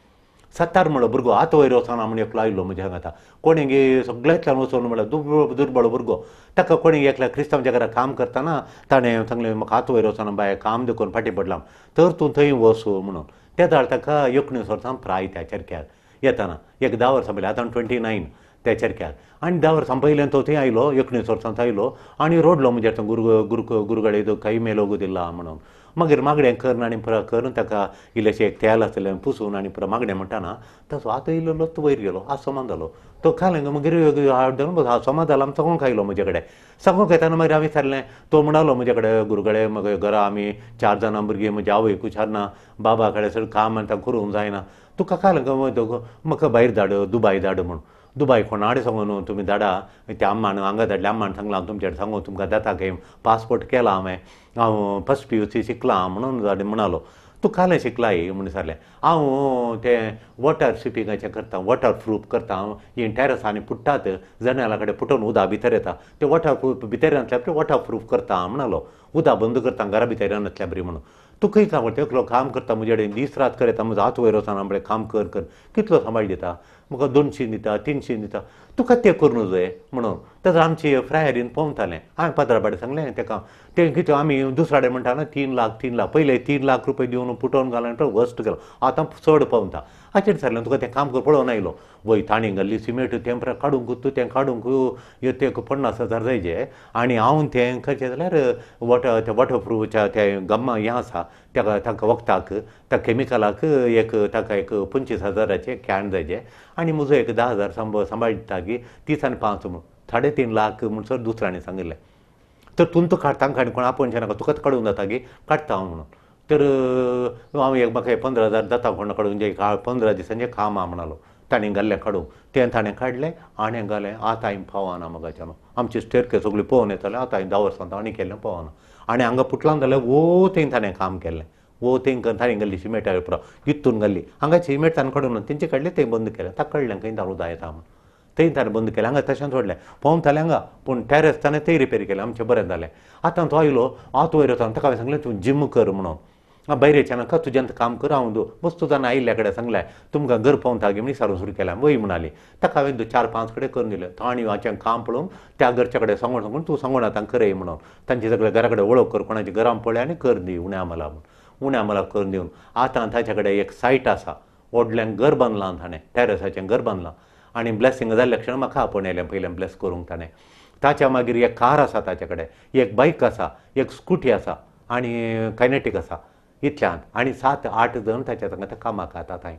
70 म्हणलो भुरगो आतां वयर वचना म्हूण एकलो आयलो म्हज्या हांगा, कोणें सगळ्यांतल्यान वचून म्हळ्यार दुर्बळ भुरगो, ताका कोणें एकल्या क्रिस्तांवच्या घरा काम करतना ताणें सांगलें म्हाका आतां वयर वचना बाय काम देखून फाटीं पडलां, तर तूं थंय वच म्हणून. त्या वेळार ताका 19 वर्सां प्राय त्या चरख्यार येतना, एक 10 वर्सां पयलीं, आतां 29 त्या चरख्यार. आनी 10 वर्सां पयलीं तो थंय आयलो, 19 वर्सां आयलो आनी रोडलो म्हणजे गुरु गुरुगडे काही मेलोगुदिल्ला म्हणून. मागीर मागणें करून आनी पुरो करून ताका इल्लेशें एक तेल आसलें पुसून आनी पुरो मागणें म्हणटाना ताचो आतां इल्लो लत्त वयर गेलो, आसोमा जालो तो खालें मागीर आसोमा जालो आमी सगळोंक आयलो म्हजे कडेन. सगळोंक येताना मागीर हांवें विचारलें, तो म्हणालो म्हजे कडेन गुरुगडे मागीर घरा आमी 4 जाणां भुरगीं, म्हज्या आवयकूच ना, बाबा कडेन सगळें काम आनी ताका करूंक जायना, तुका खालें म्हाका भायर धाड, दुबाय धाड म्हूण. दुबाय कोणाडे सांगू न्हू तुमी धाडा, त्या अम्मान हांगा धाडले, अम्मान सांगलां तुमचे सांगू तुमकां जाता काय, पासपोर्ट केला हांवें, हांव फर्स्ट PUC शिकलां म्हणून धाड म्हणालो. तूं कालें शिकलाय म्हूण विचारलें. हांव तें वॉटर स्विपिंगाचें करता, वॉटर प्रूफ करता हांव, हीं टॅरसांनी पुट्टात जनेला कडेन पुटोवन उदक भितर येता, तें वॉटर प्रूफ भितर येनासल्यार वॉटर प्रूफ करता म्हणालो, उदक बंद करता घरा भितर येनासल्या बरी म्हणून. तूं खंय काम करता? एकलो काम करता म्हजे कडेन दीस रात करता, म्हजो हात वयर वचना म्हळें काम कर कर, कितलो सांबाळ दिता म्हाका, 200 दिता 300 दिता, तुका तें करूं जाय म्हणून. तसो आमचे फ्रायरीन पोंवतालें. हांवें पाद्रा बाडे सांगलें तेका, तें कितें आमी दुसऱ्या कडेन म्हणटा न्हू 3 लाख 3 लाख, पयले 3 लाख रुपये दिवन पुटोवन घाल आनी वस्ट केलो, आतां चड पोंवता. हाचेर सांगलें तुका तें काम कर पळोवन आयलो. वय ताणें घाल्ली सिमेंट तें काडूंक तूं तें काडूंक तें 50,000 जायचे आनी हांव तें करचें जाल्यार वॉटर त्या वॉटरप्रुफच्या तें गम्मा हें आसा ताका ताका वखदाक त्या कॅमिकलाक एक ताका एक 25,000 can जायचे आनी म्हजो एक 10,000 सांबाळटा की 30 आनी 5 म्हणून 3.5 लाख म्हणसर दुसऱ्यांनी सांगिल्लें. तर तूं काडटा आनी कोण आपोवचें नाका, तुकाच काडूंक जाता की काडटा हांव म्हणून. तर हांव एक म्हाका 15,000 जाता कोण काडून जे 15 दिसांचें काम आहा म्हणालो. ताणें घाल्लें काडूंक, तें ताणें काडलें आनी घालें. आतां हांवें पावना म्हाका, आमची स्टेरके सगळी पळोवन येतालें. आतां हांवें 10 वर्सां आनी केल्लें पावना. आनी हांगा पुटलान जाल्यार वो थंय ताणें काम केल्लें, वो थंय ताणें घाल्ली सिमेंटा पुरो इतून घाल्ली. हांगा सिमेंट ताणें काडून तेंचे काडलें, थंय बंद केलें. ताका कळ्ळें खंय दारू जायता म्हूण, थंय ताणें बंद केलें. हांगा तशें सोडलें पोंवतालें हांगा, पूण टॅरस ताणें थंय रिपेर केलें, आमचें बरें जालें. आतां तो आयलो आतां वयर वता, ताका हांवें सांगलें तूं जिम कर म्हणून, भायरेच्यान नाका तुज्यान काम कर हांव दो बस तुज्यान आयिल्ल्या कडेन सांगलें तुमकां घर पोंवता गे म्हण सारून सुरू केलें. वय म्हणाली. ताका हांवें 4-5 कडेन करून दिलें. तांणी हाचें काम पळोवन त्या घरच्या कडेन सांगून सांगून तूं सांगून आतां करय म्हणून तांचे सगळे घरा कडेन वळख कर, कोणाच्या घरान पळय आनी कर दी उण्या मला म्हूण, उण्या मला करून दिवन आतां ताच्या कडेन एक सायट आसा, व्हडल्यान घर बांदलां ताणें, टॅरसाचें घर बांदलां. आनी ब्लेसिंग जाल्ल्या क्षण म्हाका आपोवन येयलें पयलें ब्लेस करूंक ताणें. ताच्या मागीर एक कार आसा ताच्या कडेन, एक बायक आसा, एक स्कुटी आसा आनी कायनेटीक आसा इतल्यान, आनी 7-8 जण ताच्या सांगात कामाक आतां थंय.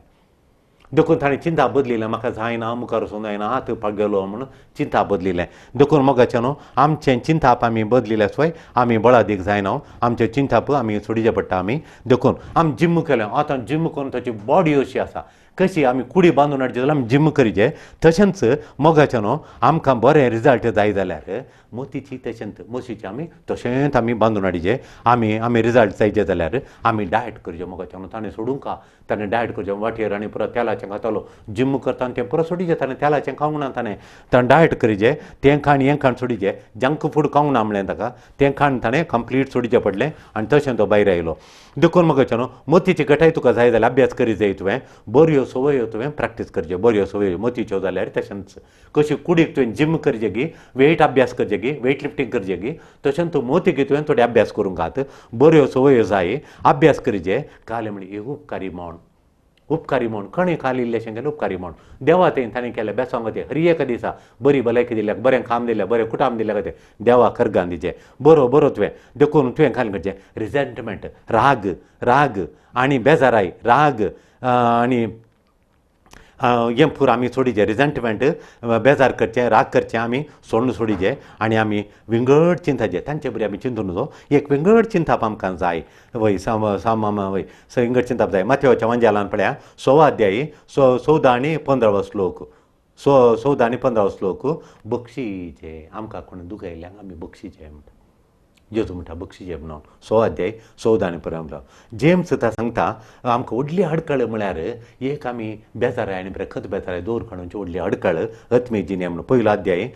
देखून ताणें चिंता बदलिलें, म्हाका जायना मुखार वचूंक जायना हात गेलो म्हणून चिंता बदलिलें. देखून मोगाचें न्हू आमचें चिंताप आमी बदलिलें सोय आमी बळादीक जायना, आमचें चिंताप आमी सोडिचें पडटा आमी. देखून आमी जिम केलें, आतां जिम करून ताची बॉडी अशी आसा कशी आमी कुडी बांदून हाडची जाल्यार आमी जिम करीचे. तशेंच मोगाचें न्हू आमकां बरें रिजल्ट जाय जाल्यार मोतीची तशेंच म्हशीची आमी तशेंच आमी बांदून हाडचे. आमी आमी रिजल्ट जायचे जाल्यार आमी डायट करचें. मोगाचें न्हू ताणें सोडूंक ताणें डायट करचें, वाटेर आनी परत तेलाचें खातालो, जिम करता आनी तें परत सोडीचें, ताणें तेलाचें खावंक ना, ताणें ताणें डायट करचें, तें खाण हें खाण सोडीचें, जंक फूड खावंक ना म्हणलें ताका, तें खाण ताणें कंप्लीट सोडचें पडलें आनी तशें तो भायर आयलो. देखून मोगाचें न्हू मोतीची घटाय तुका जाय जाल्यार अभ्यास करी जाय तुवें, बऱ्यो सवयो तुवें प्रॅक्टीस करच्यो, बऱ्यो सवयो मोतीच्यो जाल्यार तशेंच कशी कुडीक तुवें जिम करचें गी, वेट अभ्यास करचें गी, वेट लिफ्टींग करचें गी, तशेंच तूं मोतीक तुवें थोडे अभ्यास करूंक आत, बऱ्यो सवयो जाय अभ्यास करचे. कालें म्हळी एक उपकारी म्हण, उपकारी म्हण कोणें काल इल्लेशें केलें उपकारी म्हण देवा थंय ताणें केलें बेसांव खातीर हर एका दिसा बरी भलायकी दिल्या, बरें काम दिलें, बरें कुटाम दिल्या खातीर देवा करगान दिचें बरो बरो तुवें. देखून तुवें काल करचें रिजेंटमेंट, राग राग आनी बेजाराय, राग आनी हें पुरो आमी सोडीचें, रिजेंटमेंट बेजार करचें, राग करचें आमी सोडून सोडीचें आनी आमी विंगड चिंताचें तांचे बरी आमी चिंतून न्हू, एक विंगड चिंताप आमकां जाय. वय साम साम वय विंगड चिंताप जाय. माथ्याच्या वंजालान पळया 100 अध्यायी 14 आनी 15 श्लोक, 14 आनी 15 श्लोक बक्षीचे आमकां कोण दुखयल्यांक आमी बक्षीचे म्हणटा, जेजू म्हणटा बक्षीचे म्हणून. 100 अध्याय 14 आनी 15. जेम्स ता सांगता आमकां व्हडली अडकळ म्हळ्यार एक आमी बेजाराय आनी खत बेजाराय दवर काडूनची व्हडली अडकळ आत्मीक जिणे म्हणून. पयलो अध्याय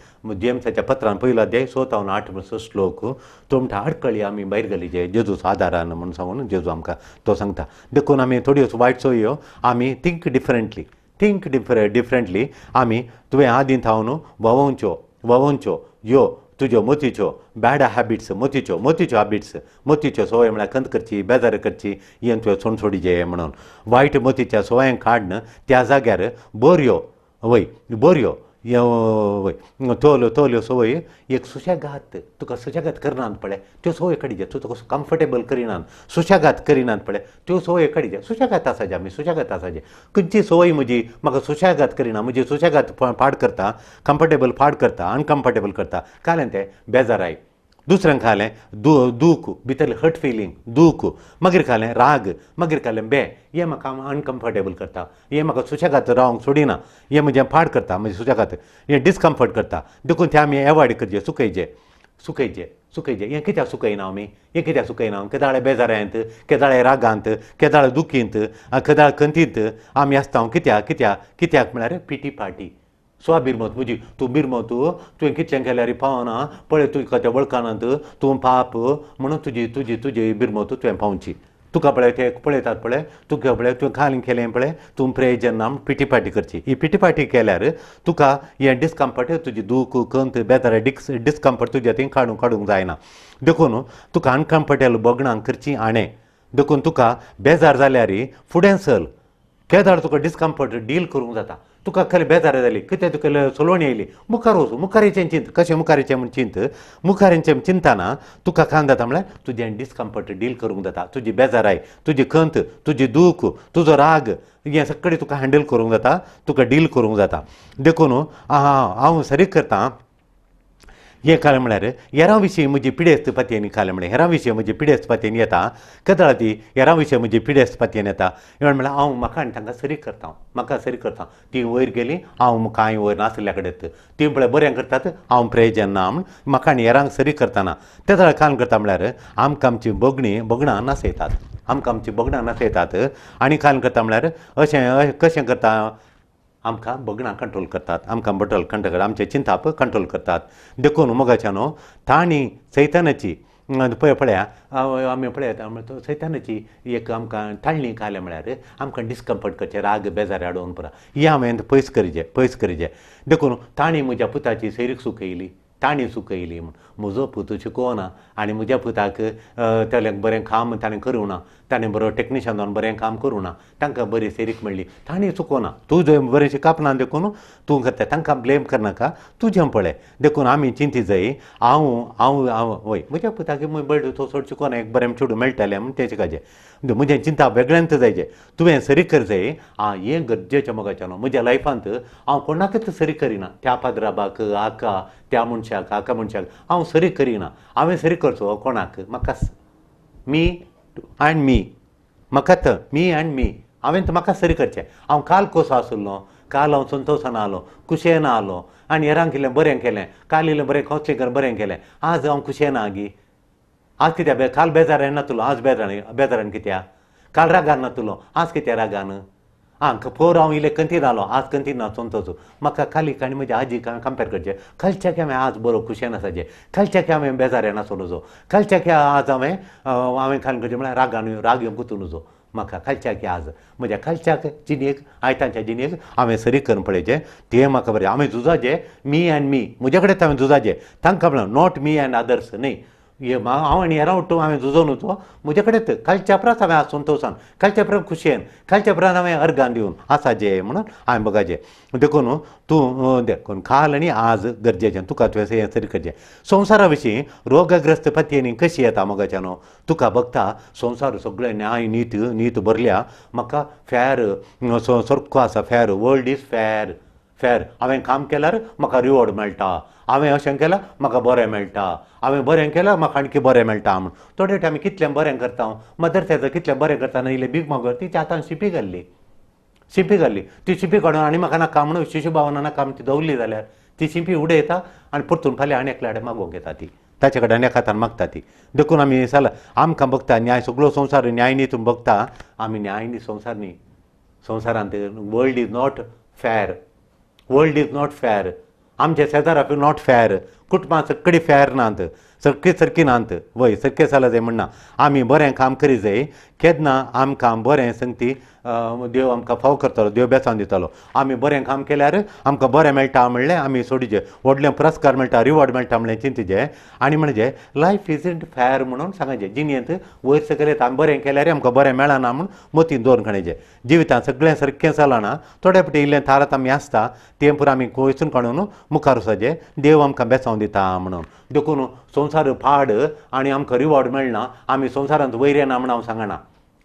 जेम्साच्या पत्रान पयलो अध्याय 6 8 श्लोक तो म्हणटा अडकळी आमी भायर घालीचे जेजूचो आदारान म्हणून सांगून जेजू आमकां तो सांगता. देखून आमी थोड्यो वायट सवयो आमी थिंक डिफरंटली, थिंक डिफरंटली आमी तुवें आदीं थावन व्हांवोवच्यो व्हांवोवच्यो ह्यो तुज्यो मोतीच्यो बॅड हॅबिट्स, मोतीच्यो मोतीच्यो हॅबिट्स, मोतीच्यो सवय म्हळ्यार खंत करची, बेजार करची, हें तुवें सोडून सोडीचे म्हणून वायट मोतीच्या सवयांक काडून त्या जाग्यार बऱ्यो वय बऱ्यो वय तोल्यो तोल्यो सवय एक सुशेगात तुका सुशेगात करनात पळय त्यो सवय काडीचे, तूं तुका कम्फर्टेबल करिनात, सुशेगात करिनात पळय त्यो सवय काडीचे. सुशेगात आसाचे आमी, सुशेगात आसाचे. खंयची सवय म्हजी म्हाका सुशेगात करिना, म्हजी सुशेगात पाड करता, कम्फर्टेबल पाड करता, अनकम्फर्टेबल करता, कालें तें बेजाराय. दुसऱ्यांक खालें दूख, भितरलें हर्ट फिलींग दूख, मागीर खालें राग, मागीर खालें बे, हें म्हाका अनकम्फर्टेबल करता, हें म्हाका सुशेगात रावंक सोडिना, हें म्हजें पाड करता, म्हजें सुशेगात हें डिस्कम्फर्ट करता. देखून तें आमी एवॉयड करचें, सुकयचें सुकयचें सुकयचें. हें कित्याक सुकयना आमी, हें कित्याक सुकयना? केदाळे बेजारांत, केदाळे रागांत, केदाळे दुखींत, केदाळे खंतींत आमी आसता. कित्याक कित्याक कित्याक म्हळ्यार पिटी पार्टी स्वा बिरमत म्हजी, तूं बिरमत, तुवें कितलें केल्यार पावना पळय, तुका त्या वळखनात, तूं पाप म्हणून तुजी तुजी तुजी बिरमत तुवें पावची, तुका पळय ते पळयतात पळय, तुका पळय तुवें खाली केलें पळय, तूं प्रयोजन ना पिटी पाटी करची. ही पिटी पाटी केल्यार तुका हें डिस्कम्फर्ट, तुजी दूख कंत बेजार डिस्कम्फर्ट तुज्या थंय काडूंक जायना. देखून तुका अनकम्फर्टेबल बगणां करची आणें. देखून तुका बेजार जाल्यार फुडें चल, केदार तुका डिस्कम्फर्ट डील करूंक जाता. तुका खरें बेजार जाली, कितें तुका सोलोवणी येयली, मुखार वचूं, मुखारीचें चिंत, कशें मुखारीचें म्हूण चिंत, मुखारीचें चिंतना तुका कान जाता म्हळ्यार तुजें डिस्कम्फर्ट डील करूंक जाता. तुजी बेजाराय, तुजी खंत, तुजी दूख, तुजो राग, हें सगळें तुका हँडल करूंक जाता, तुका डील करूंक जाता. देखून हांव सरी करतां हें कालें म्हळ्यार हेरां विशीं म्हजी पिडेस्त पातयेन कालें म्हळ्यार हेरां विशीं म्हजी पिडेस्त पातयेन येता. केदळा ती हेरां विशीं म्हजी पिडेस्त पातयेन येता म्हळ्यार हांव म्हाका आनी तांकां सरी करता, म्हाका सरी करता. ती वयर गेली, हांव कांय वयर नासल्या कडेन, ती पळय बरें करतात, हांव प्रयोजन ना म्हूण म्हाका आनी हेरांक सरी करतना ते जाल्यार काम करता म्हळ्यार आमकां आमची बगणां नासयतात, आमकां आमची बगणां नासयतात. आनी काम करता म्हळ्यार अशें कशें करता, आमकां बगणां कंट्रोल करतात, आमकां बटल कंट्रोल करतात, आमचें चिंताप कंट्रोल करतात. देखून मोगाच्यानो तांणी सैतानाची पळय पळया आमी पळयता सैतानाची एक आमकां ताळणी घालें म्हळ्यार आमकां डिस्कम्फर्ट करचें, राग बेजार हाडून पुरा ही हांवें पयस करचें, पयस करचें. देखून तांणी म्हज्या पुताची सैरीक सुकयली, तांणी सुकयली म्हूण म्हजो पूत शिकोवना आनी म्हज्या पुताक तेल्याक बरें काम ताणें करूं ना, ताणें बरो टॅक्निशियन जावन बरें काम करूं ना, तांकां बरी सैरीक मेळ्ळी, तांणी चुकोना. तूं जंय बरें शिकप ना देखून तूं करता, तांकां ब्लेम करनाका, तुजें पळय. देखून आमी चिंती जाय, हांव हांव हांव वय म्हज्या पुताक बरें तो चड शिकोना, एक बरें चेडूं मेळटालें म्हूण तें शिकाचें, म्हजें चिंता वेगळ्यांत जायचें. तुवें सरी कर जाय, आं हें गरजेचें मोगाचें न्हू. म्हज्या लायफांत हांव कोणाकच सरी करिना, त्या पाद्राबाक हाका त्या मनशाक हाका मनशाक हांव सरी करिना. हांवें सरी करचो कोणाक, म्हाकाच, मी आनी मी, म्हाकाच मी आनी मी, हांवें म्हाका सरी करचें. हांव काल कसो आसलो, काल हांव संतोशान आलो, खुशयेन आलो आनी हेरांक इल्लें बरें केलें, काल इल्लें बरें कावन्सिलींग करून बरें केलें, आज हांव खुशयेन गी, आज कित्याक काल बेजारान नातलो, आज बेजारान कित्याक, काल रागान नातलो, आज कित्याक रागान, आं पोर हांव इल्लें कंतीन आलो, आज कंतीन ना संतोश. म्हाका कालीक आनी म्हज्या आजीक कंपेर करचें, कालच्या हांवें आज बरो खुशयेन आसाचें, कालच्या हांवें बेजारान आसूं नजो, कालच्या आज हांवें हांवें खाल करचें म्हळ्यार रागान राग येवंक वचूं नजो. म्हाका कालच्याक आज म्हज्या कालच्याक जिणेक आयतांच्या जिणेक हांवें सरी करून पळयचें, तें म्हाका बरें. हांवें झुजाचें मी आनी मी, म्हजे कडेन हांवें झुजाचें, तांकां म्हणल्यार not me and others न्ही, हांव आनी हेरां उठ्ठो हांवें झुजोवन वचो म्हजे कडेन. कालच्या परस हांवें आज संतोशान, कालच्या परस खुशयेन, कालच्या परस हांवें अर्गान दिवन आसाचें म्हणून हांवें बघाचें. देखून तूं देखून काल आनी आज गरजेचें तुका तुवें हें सरी करचें. संवसारा विशीं रोगग्रस्त पतयेनी कशी येता मोगाच्या न्हू, तुका बघता संवसार सगळें न्याय नीत नीत भरल्या, म्हाका फॅर सारको आसा, fair, world is fair, fair. हांवें काम केल्यार म्हाका रिवॉर्ड मेळटा, हांवें अशें केल्यार म्हाका बरें मेळटा, हांवें बरें केल्यार म्हाका आणखी बरें मेळटा म्हूण. थोडे टायम कितलें बरें करता, मदर तेरेजा कितलें बरें करता न्ही, इल्लें भीक मागून तिच्या हातान शिंपी घाल्ली, शिंपी घाल्ली, ती शिंपी काडून आनी म्हाका नाका म्हणून शिशुभावना नाका म्हूण ती दवरली जाल्यार ती शिंपी उडयता आनी परतून फाल्यां आनी एकल्या कडेन मागूंक येता ती, ताचे कडेन एका हातान मागता ती. देखून आमी साल आमकां बघता न्याय सगळो संवसार न्याय नीत बघता, आमी न्याय नीत संवसार न्ही, संवसारांत world is not fair, world is not fair, आमचे शेजारा not fair, कुटुंबां सगळीं फॅर नात, सगळीं सारकीं नात, वय सारकें जालां जाय म्हणना. आमी बरें काम करी जाय, केन्ना आमकां बरें संगती देव आमकां फाव करतलो, देव बेसांव दितलो. आमी बरें काम केल्यार आमकां बरें मेळटा म्हणलें आमी सोडीचें, व्हडलें पुरस्कार मेळटा, रिवॉर्ड मेळटा म्हणलें चिंतचें. आनी म्हणजे लायफ इजंट फॅर म्हणून सांगाचें, जिणेंत वयर सकयल येता, आमी बरें केल्यार आमकां बरें मेळना म्हूण मतीन दवरून काडचें. जिवितांत सगळें सारकें चलना, थोडे फावटी इल्लें थारात आमी आसता तें पुरो आमी वचून काडून मुखार वचपाचें, देव आमकां बेसांव दिता म्हणून. देखून संवसार पाड आनी आमकां रिवॉर्ड मेळना, आमी संवसारांत वयर येना म्हूण हांव सांगना.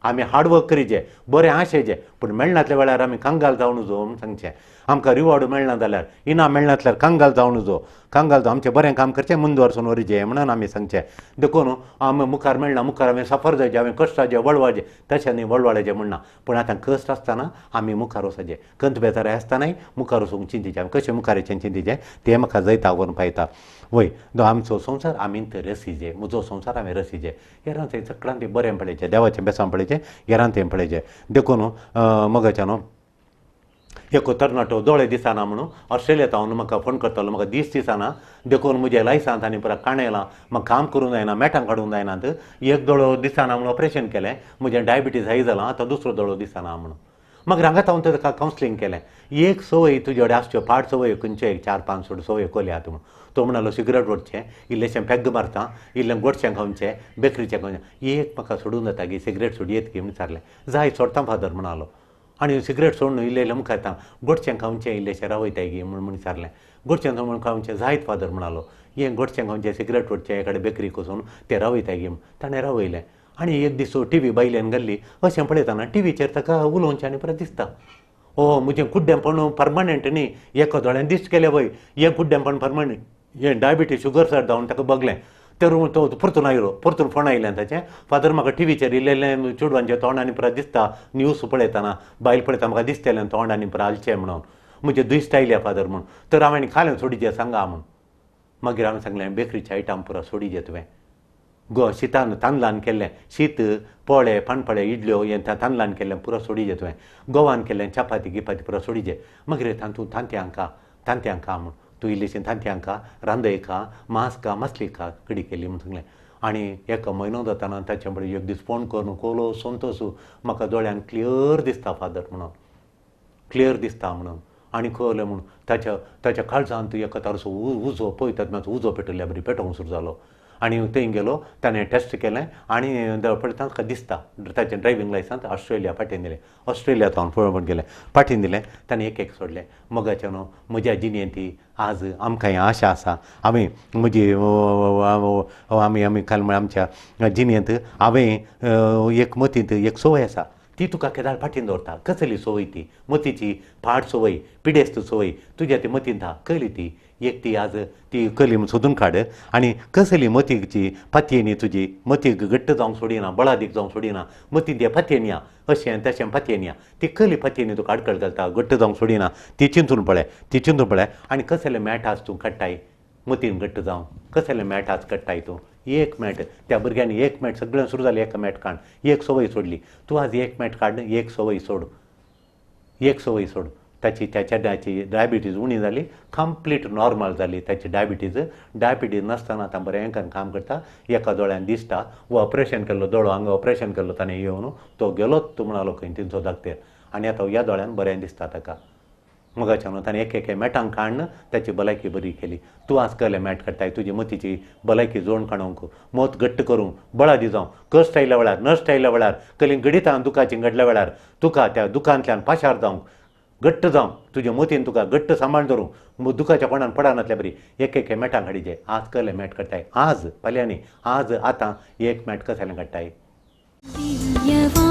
आमी हार्डवर्क करीचें, बरें आशेचें, पूण मेळनातल्या वेळार आमी कंगाल जावन नजो म्हूण सांगचें. आमकां रिवॉर्ड मेळना जाल्यार, इनाम मेळनासल्यार कंगाल जावन नजो, कंगाल जावन आमचें बरें काम करचें, मुंदवर्सून वरीचें म्हणून आमी सांगचें. देखून आमी मुखार मेळना, मुखार हांवें सफर जायचें, हांवें कश्टाचें वळवाचें, तशें न्ही वळवाळाचें म्हणना, पूण आतां कश्ट आसतना आमी मुखार वचपाचें, कंत बेजाराय आसतनाय मुखार वचूंक चिंतीचें, आमी कशें मुखार येचें चिंतीचें, तें म्हाका जैता व्हरून पायता. वय आमचो संवसार आमी तर रसीचें, म्हजो संवसार हांवें रसीचें, हेरां थंय सगळ्यां तें बरें पळयचें, देवाचें बेसांव पळयचें, हेरां थंय पळयचें. देखून मगाच्या न्हू एक तरणाटो दोळे दिसना म्हणून ऑस्ट्रेलिया तावन म्हाका फोन करतालो, म्हाका दीस दिसना देखून म्हज्या लायसांत आनी पुरा काणयलां, म्हाका काम करूंक जायना, मेटां काडूंक जायनात, एक दोळो दिसना म्हणून ऑपरेशन केलें, म्हजें डायबिटीज हाय जालां, आतां दुसरो दोळो दिसना म्हणून. मागीर हांगा तावन ताका कावन्सिलींग केलें. एक संवय तुजे कडेन आसच्यो पाड संवय खंयच्यो एक 4-5 सोड संवय कोल्यात म्हणून. तो म्हणालो सिगरेट ओडचें, इल्लेशें पेग्ग मारता, इल्लें गोडशें खावचें, बेकरीचें खावचें, एक म्हाका सोडूंक जाता की सिगरेट सोडयेत की म्हूण विचारलें. जाय सोडटा फादर म्हणालो. आनी सिगरेट सोडून इल्लें इल्लें मुखार येता, गोडशें खावचें इल्लेशें रावयताय गी म्हूण विचारलें. गोडशें म्हूण खावचें जायत फादर म्हणालो. हें गोडशें खावचें सिगरेट ओडचें एखादें बेकरी वचून तें रावयताय गी म्हूण ताणें रावयलें. आनी एक दीस टी व्ही बायल्यान घाल्ली अशें पळयतना टिवीचेर ताका उलोवचें आनी परत दिसता, ओ म्हजें कुड्डेंपण परमनंट न्ही, एका दोळ्यान दिश्ट केलें वय, हें कुड्डेंपण परमनंट, हें डायबिटीज शुगर सर जावन ताका बगलें. तर तो परतून आयलो, परतून फोन आयलें ताचें, फादर म्हाका टिवीचेर इल्लें चेडवांचें तोंड आनी परत दिसता, न्यूज पळयतना बायल पळयता म्हाका दिसतलें तोंड आनी परत हालचें म्हणून, म्हजें दुश्ट आयल्या फादर म्हूण, तर हांवें खालें सोडीचें सांगा म्हूण. मागीर हांवें सांगलें बेकरीचें आयटम पुरा सोडीचें तुवें, गो शितान तांदळान केल्लें शीत पोळे पाणपळे इडल्यो हें तांदळान केल्लें पुरो सोडीचें तुवें, गोवान केल्लें चपाती गिपाती पुरो सोडीचें. मागीर तातूंत तांतयां खा, तांतयां खा म्हूण, तूं इल्लीशी तांतयां खा, रांदय खा, मांस खा, मासली खा, कडी केली म्हूण सांगलें. आनी एका म्हयनो जातना ताचे बरें एक दीस फोन करून कोलो संतोश म्हाका दोळ्यान क्लियर दिसता फादर म्हणून, क्लियर दिसता म्हणून. आनी कळलें म्हूण ताच्या ताच्या काळजांत एका तारसो उजो पळयतात मातसो उजो पेटयल्ल्या बरी पेटोवंक सुरू जालो. आनी थंय गेलो, ताणें टेस्ट केलें आनी पळयता ताका दिसता ताचें ड्रायवींग लायसन्स ऑस्ट्रेलिया पाटीन दिलें, ऑस्ट्रेलिया तावन पळोवपाक गेलें, पाटीन दिलें, ताणें एक एक सोडलें. मोगाचें न्हू म्हज्या जिणेंत ती आज आमकां हें आशा आसा, आमी म्हजी आमी आमी काल म्हळ्यार आमच्या जिणेंत हांवें एक मतींत एक संवय आसा ती तुका केदाळ फाटीन दवरता. कसली संवय ती? मतीची फाट संवय, पिडेस्त संवय तुज्या ती मतींत आहा, कयली ती एक ती आज ती कली म्हूण सोदून काड. आनी कसली मतीची पातयेनी तुजी मतीक घट्ट जावंक सोडिना, बळादीक जावंक सोडिना, मतीन ते पातयेनी आहा अशें तशें पातयेनी आहा, ती कली पातयेनी तुका आडखळ घालता, घट्ट जावंक सोडिना, ती चिंतून पळय, ती चिंतून पळय. आनी कसले मॅट आज तूं काडटाय मतीन घट्ट जावं, कसले मॅट आज काडटाय तूं? एक मॅट त्या भुरग्यांनी एक मॅट सगळें सुरू जालें, एक मॅट काड, एक संवय सोडली, तूं आज एक मॅट काड, एक संवय सोड, एक संवय सोड. ताची त्या चेड्याची डायबिटीज उणी जाली, कंप्लीट नॉर्मल जाली ताची डायबिटीज. डायबिटीज नासतना आतां बरें काम करता, एका दोळ्यान दिसता. वो ऑपरेशन केल्लो दोळो हांगा ऑपरेशन केल्लो ताणें येवन तो गेलोच तूं म्हणालो खंय तिंचो दाक्तेर, आनी आतां ह्या दोळ्यान बरें दिसता ताका. मोगाच्या न्हू ताणें एक एक मॅटांक काडून ताची भलायकी बरी केली. तूं आज कहलें मॅट काडटाय तुजी मतीची भलायकी जोड काडूंक, मत घट्ट करूंक, बळादी जावं, कश्ट आयल्या वेळार, नश्ट आयल्या वेळार, कली गडितां दुखाचीं घडल्या वेळार तुका त्या दुखांतल्यान पाशार जावंक, घट्ट जावं, तुजे मतीन तुका घट्ट सांबाळ धरूंक, दुखाच्या कोणान पडनातल्या बरी एक एक मॅटां काडीचे. आज कहलें मॅट काडटाय, आज फाल्यां न्ही, आज आतां एक मॅट कसलें काडटाय? दिव्यवाणी.